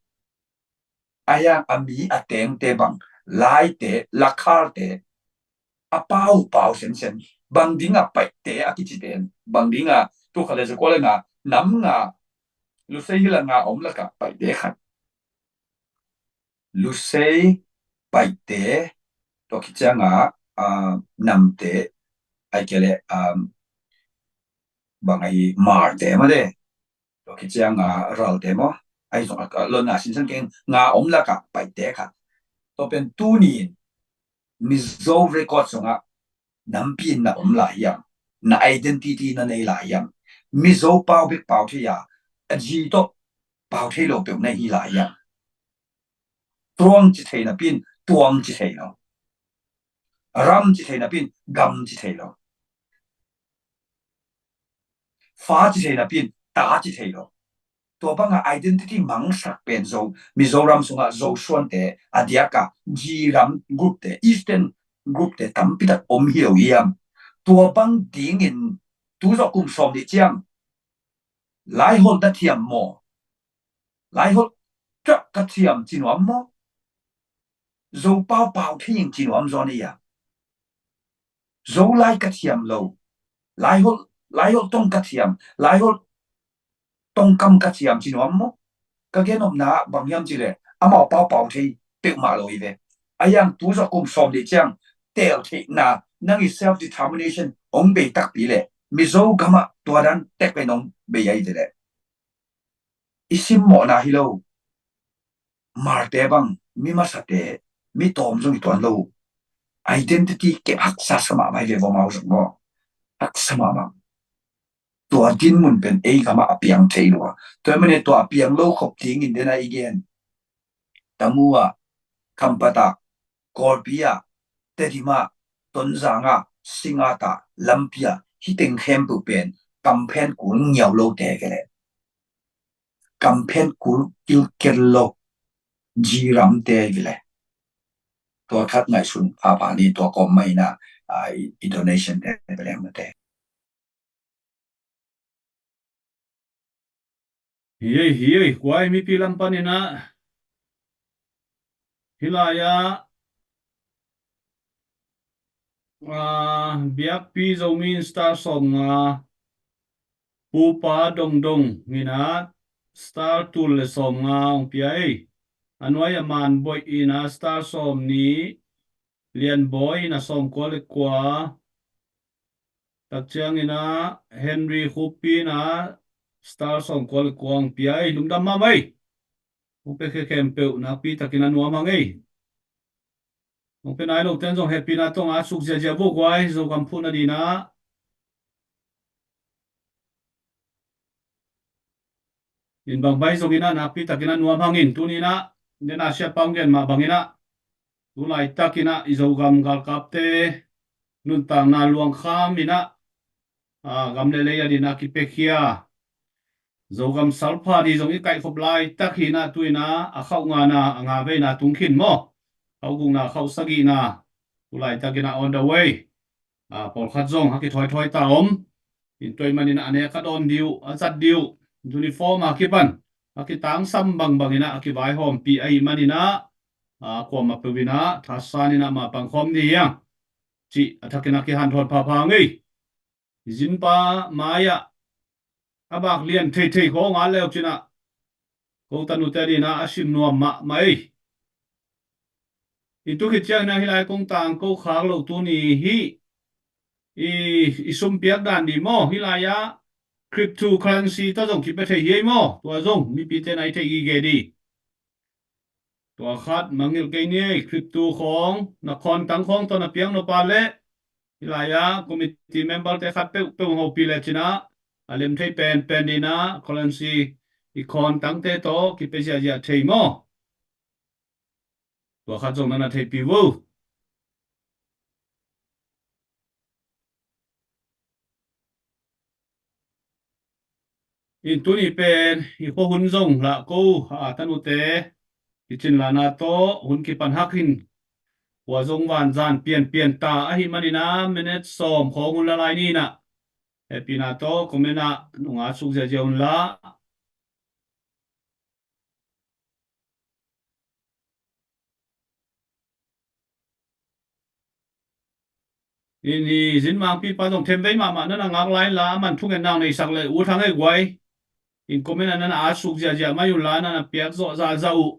Ahi hang a mi a tengte bang, Laite, Lakhalte, a pau, pau sensen. Bang dingah Paite a kici pen, bang dingah tul khat le zakua le nga, nam nga, Lusei Hill a nga om lakah Paite khat. Lusei, Paite, tua khit ciangah, ah, Namte, ahih kei leh, ah, bang ahi, Malte mah de. Tua khit ciangah Ralte maw. Ahi zong, ah, lona sinsan keng nga om lakah Paite khat. Tua pen tuni in Mizo record sungah nampi in na om lai hiam? Na identity na nei lai hiam? Mizo pau bek pau thei a, a G tawh pau thei lo peuh na hi lai hiam? Tuang ci thei napi in tuang ci thei lo. Ram ci thei napi in gam ci thei lo. Fa ci thei napi in ta ci thei lo. Tua banga identity mangsak pen Zo, Mizoram sungah Zo suante a diaka G ram group te, Eastern group te tampi tak om hi lo hiam? Tua bang dingin tu zawh kum sawm nih ciang Laiholh na thiam maw? Laiholh tuak ka thiam ci nuam maw? Zo pau pau thei ing ci nuam zaw ni a. Zolai ka thiam lo. Laiholh, Laiholh tong ka thiam. Laiholh tongkam ka thiam ci nuam maw? Ka gen nopna bang hiam ci leh amau pau pau thei peuhmah lo hi ve. A yang tu zawh kum sawm nih ciang tel theihna nang i self determination hong bei takpi leh Mizo gamah tua dan tek pen hong bei ahi ve leh i simmawhna hi lo. Malte bang, mi masate, mi tawm zong hi tuan lo. Identity kep haksa sa mahmah hi ve vawmau zong maw. Haksa mahmah. Tua dinmun pen ei gamah a piang thei lua. Tua hi manin tua a piang lo khop dingin dena i gen. Tamu ah, Khampat ah, Kawlpi ah, Tedim ah, Tonzang ah, Singngat ah, lampi ah, hih teng khempeuh pen kamphen kul ngiau lote hi leh. Kamphen kul kilkel lo G ramte hi leh. Tua khat ngaihsun a bani tua kawm mah in ah, i, i donation te, beleng mate. Hi ei, hi ei, kua ei mipi lam panin ah. Hih lai-ah, ah, Biakpi Zomi in star sawmnga, Pupa Dongdong in ah star tul le sawmnga hong pia ei. a nuai a Man Boih in a star sawm nih, Lian Bawi in a sawm kua le kua, tak ciangin a Henry Khupi in a star sawm kua le kua hong pia ei, lungdam mahmah ei. Hong pia khempeuh nakpi takin a nuam hang ei. Hong pia nai lo ten zong hehpihna tawh a suk ziazia vua guai, Zogam phuhna dingin a. In bang bai zongin a nakpi takin a nuam hangin tuni in a, den a siapa hong gen mah bangin a, tu laitakin a i Zogam galkapte nuntakna luangkham in a, a, gam le lei a dingin a kipiakhia Zogam salpha ding zong i kaihkhop laitak hi in a, tu in a a khauh ngana a nga veina tung khin maw? Khauh gukna, khauh sagihna, tu laitakin a on the way. A, pawlkhat zong a kithoithoita om. In tua ahih manin a nek a dawn ding uh, a zat ding uh, uniform a kipan a kitangsam bangbangin a kivaihawmpih ahih manin a, a, kuamah peuh in a thasan in a mapang khawm ding hi hang cih a thakin a kihanthawn phapha ngei. Zinpa mai-ah a bak lian theithei khawng a leu cin a, ko tanute dingin a sim nuam mahmah ei. I tu khit ciangin a hih lai kong tangko khak loh tuni hi. I, i sum piak dan ding maw? Hih lai-ah cryptocurrency tawh zong kipia thei hi ei maw? Tua zong mipite na i theih gige ding. Tua khat mangngilh kei ni ei, crypto khawng, na khawntang khawng tawh na piak nop a leh, hih lai-ah committee member te khat peuhpeuh hong hopih lecin a, a lem thei penpen dingin a, currency i khawntangte tawh kipia ziahziah thei maw? Tua khat zong na na theihpih vo. In tuni pen i khua hun zong lah ko, a, tanute, i cin lana tawh hun kipan hak in, khua zong vanzan pianpian ta ahih manin a, minute sawm khawng hun la lai ni in a, hehpihna tawh comment ah nunga suk ziazia un la. In i Zinmangpipa zong themvei mahmah na na ngak lai la, a man thungetna neisak le uh thang ei guai. In comment ah na na a suk ziazia mai un la, na na piak zawh zahzah uh.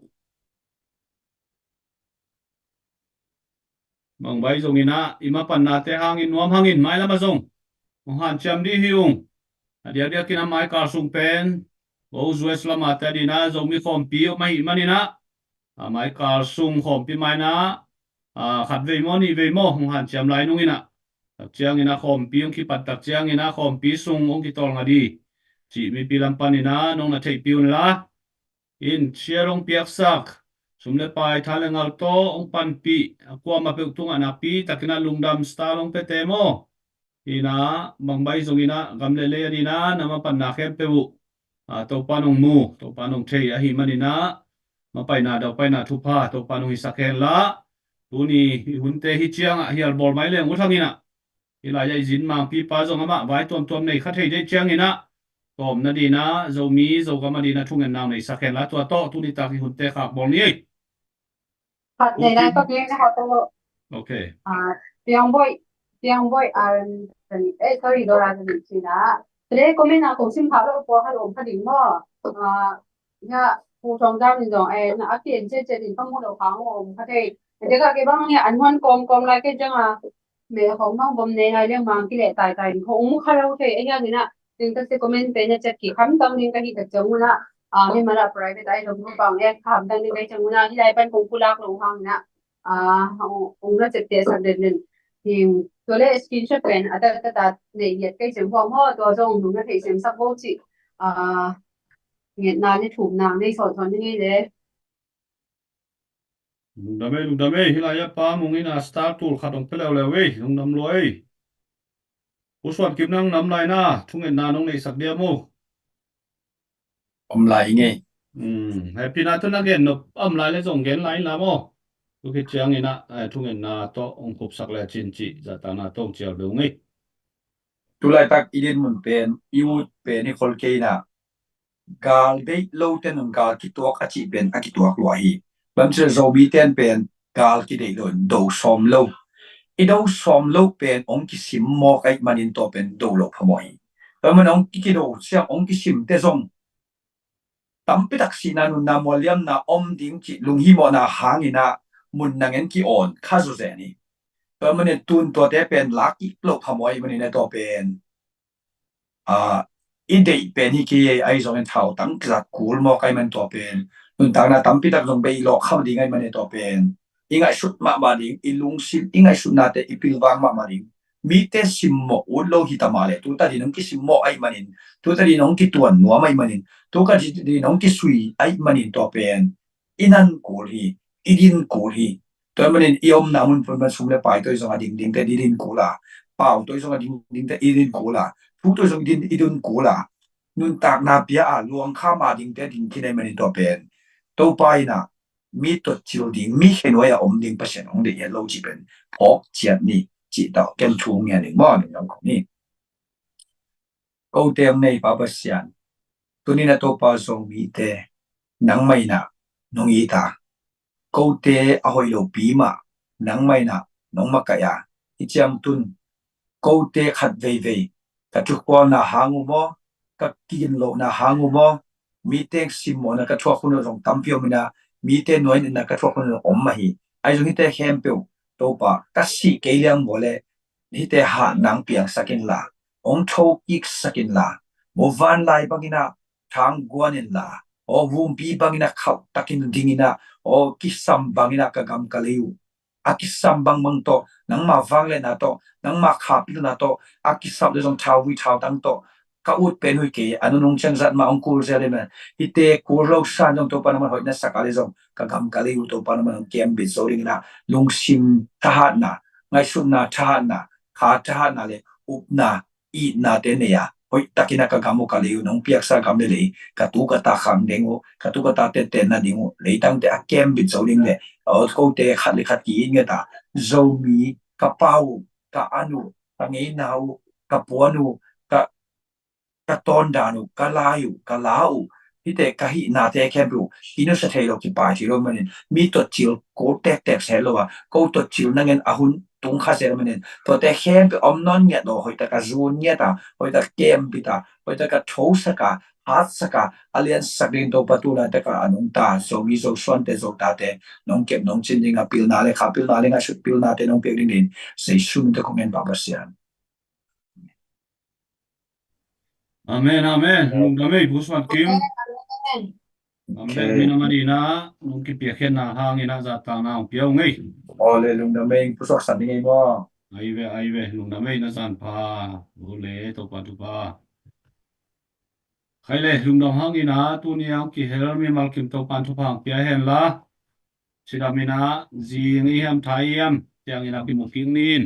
Mangbai zongin a, i mapannate hangin nuam hangin mailam ah zong hong hanciam dih hi ung. A diakdiakin a maikal sung pen, go U S lamate dingin a Zomi khawmpi om ahih manin a, a maikal sung khawmpi mai-in a, a, khat vei maw, nih vei maw, hong hanciam lai nungin a, tak ciangin a khawmpi hong kipat tak ciangin a khawmpi sung hong kitawlnga dih cih mipi lam panin a nong na theihpih un la. In share hong piaksak, sum le pai, tha le ngal tawh hong panpih, a kuamah peuh tungah nakpi takin a lungdam star hong piate maw? In a, mangbai zongin a, gam le lei a dingin a, na mapanna khempeuh uh, a, Topa nong mu, Topa nong thei ahih manin a, mapaina, daupaina thupha Topa nong hisak hen la. Tuni i hunte hih ciangah hial bawl mai leng uh thangin a, hih lai-ah i Zinmangpipa zong amah vai tuamtuam nei kha thei dih ciangin a, tawmna dingin a, Zomi Zogam a dingin a thungetna neisak hen la, tua tawh tuni tak i hunte khak bawl ni ei. Khat nei lai pak leng na hawh tawh. Ok. Ah, Piang Boih, Piang Boih, ah, eh, sorry, Dora, sorry, cina. Tua leh comment ah ko sim khak lo pua kha lo om kha ding maw? Ah, na Pu Thawng Dam in zong, eh, na a pian ciacia ding ka mu lo kha om kha thei. Tua ka kei bang ni an huan kawmkawm lai kei ciang a, me khawng bang bawm nei lai leng mang kileh taitai ding khawng mu kha lo thei, eh, hiang in a. Tua ka se comment pen na ciat kikham tang ding ka hih tak ciang un a, ah, mimal a private ai lo mu bang eh kham tang ding ka hih ciang un a, hih lai pan kong pulak lo hang in a, ah, ong, ong na ciat te sak den den. Hing, tua leh screenshot pen a tat tat tat nei liat kei ciang huam haw, tua zong nong na thei semsak bo cih, ah, ngetna le thumna nei sawnsawn ding ei le. Lungdam ei, lungdam ei, hih lai-ah Pa Mung in a star tul khat hong pia leuleu ei, lungdam lua ei. U Suan Kim, nang na om lai na, thungetna nong neisak diam uh? Om lai ing ei. Um, hehpihna tawh na gen nop a om lai leh zong gen lai in la maw? Tu khit ciangin a, eh, thungetna tawh hong khupsak lecin cih zahtakna tawh hong cial ve ung ei. Tu laitak i dinmun pen, i ut pen i khol kei in a, gal deih lo ten gal kituak a cih pen a kituak lua hi. Bang ci leh Zomi ten pen gal kideih lo in do sawm lo. I do sawm lo pen hong kisim mawk ahih manin tua pen do lo phamawh hi. Tua manin hong ki, kido siang hong kisim te zong tampi tak sihna, nunna, mualliamna om ding cih lunghimawhna hangin ah mun nang en ki-awn kha zawzen hi. Tua ahih manin tun tuate pen lak kik loh phamawh ahih manin ah tua pen, aa, i deih pen hi kei, ahi zongin thautang kizat kul mawk ahih manin tua pen nuntakna tampi tak zong bei lawh kha ding ahih manin tua pen i ngaihsut mahmah ding, i lungsim, i ngaihsutnate i pilvang mahmah ding. Mite simmawh ut lo hi ta mah leh, tu tadin hong kisimmawh ahih manin, tu tadin hong kituan nuam ahih manin, tu tadin hong kisui ahih manin tua pen i nan kul hi, i din kul hi. Tua ahih manin i omna mun pan sum le pai tawh i zong a ding dingte i din kul a, pau tawh i zong a ding dingte i din kul a, thu tawh i zong i din, i din kul a, nuntakna pia a luang kha ma dingte ding khin ahih manin tua pen Topa in ah mi totcil ding, mi khenuai a om ding Pasian hong deih het lo cih pen phawk ciat ni cih tawh ken thu ngen ning maw, ning nong kong ni. Kote hong nei Pa Pasian, tuni-in ah Topa Zomite nangmah in ah nong it a, kote a hoih lopi mah nangmah in ah nong makaih a, i ciangtun kote khat veivei ka thukhualna hang uh maw, ka kiginlohna hang uh maw, mite simmawhna ka thuak hun uh zong tampi om in ah, mite nuai-ah itna ka thuak hun uh zong om mah hi. Ahi zong hihte khempeuh Topa ka sih kei liang bawl leh hihte hatna hong piangsak inla, hong thokiksak inla, muvanlai bangin ah thang guan inla, aw vumpi bangin ah khauhtakin dingin ah, aw kisam bangin ah ka gam ka lei uh a kisam bangbang tawh, nangma vangliatna tawh, nangma kha pilna tawh a kisap le zong thauvui thautang tawh ka ut pen uh hi kei, a nunung ciang zat mah hong kul zel hi maw. Hihte kul lo san zong Topa nangman hoih na sak a le zong ka gam ka lei uh Topa nangman hong kembit zo dingin ah lungsim thahatna, ngaihsutna thahatna, kha thahatna le upna, itnate nei a, hoihtakin ah ka gam uh ka lei uh nong piaksa gam le lei, ka tu ka ta khang ding uh, ka tu ka ta tettenna ding uh, leitangte a kembit zo ding le, aw kote khat le khat ki-it ngiat a, Zomi ka pau uh, ka an uh, ka ngeina uh, ka puan uh, ka, ka tawndan uh, ka lai uh, ka la uh, hihte ka hihnate khempeuh uh i nusia thei lo, kipai thei lo manin mi totcil kul tektek se lo a, ko totcil nang en a hun tung kha se lo manin tuate khempeuh om nawn ngiat lo, hoihtak a zun ngiat a, hoihtak kembit a, hoihtak a thosak a, hatsak a, a liansak ding Topa tu laitak a a nungta Zomi Zosuante Zotate nong kep nong cin ding a pilna le kha pilna le ngaihsut pilnate nong piak ding dingin Jesu min tawh kong ngen Pa Pasian. Amen, amen. Lungdam ei, Pu Suan Kim. Amen, amen. Amen. Okay. Minam a dina nong kipiakkhiatna hangin ah zatakna hong pia ung ei. Aw le, lungdam ei, Pu Suak San ding ei maw. Ai ve, ai ve, lungdam ei, na zan pha. Aw le, Topa thupha. Khai le, lungdam hangin ah tuni a hong kihel mimal kim Topan thupha hong pia hen la, cidam in ah zing i hiam, tha i hiam, ciangin ah kimu kik ni in.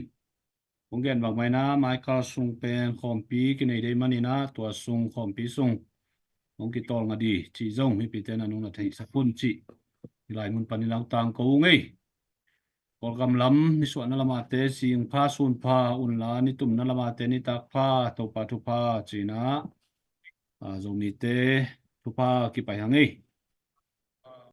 Kong gen bang mai na, Michael sung pen khawmpi kinei dei manin ah tua sung, khawmpi sung hong kitawl nga di cih zong mipite na nung na theisak un cih hih lai mun panin lang tangko ung ei. Kawlgam lam nisuahna lamate zing pha sun pha unla, nitumna lamate nitak pha, Topa thupha ci-in ah, a, Zomite thupha kipai hang ei.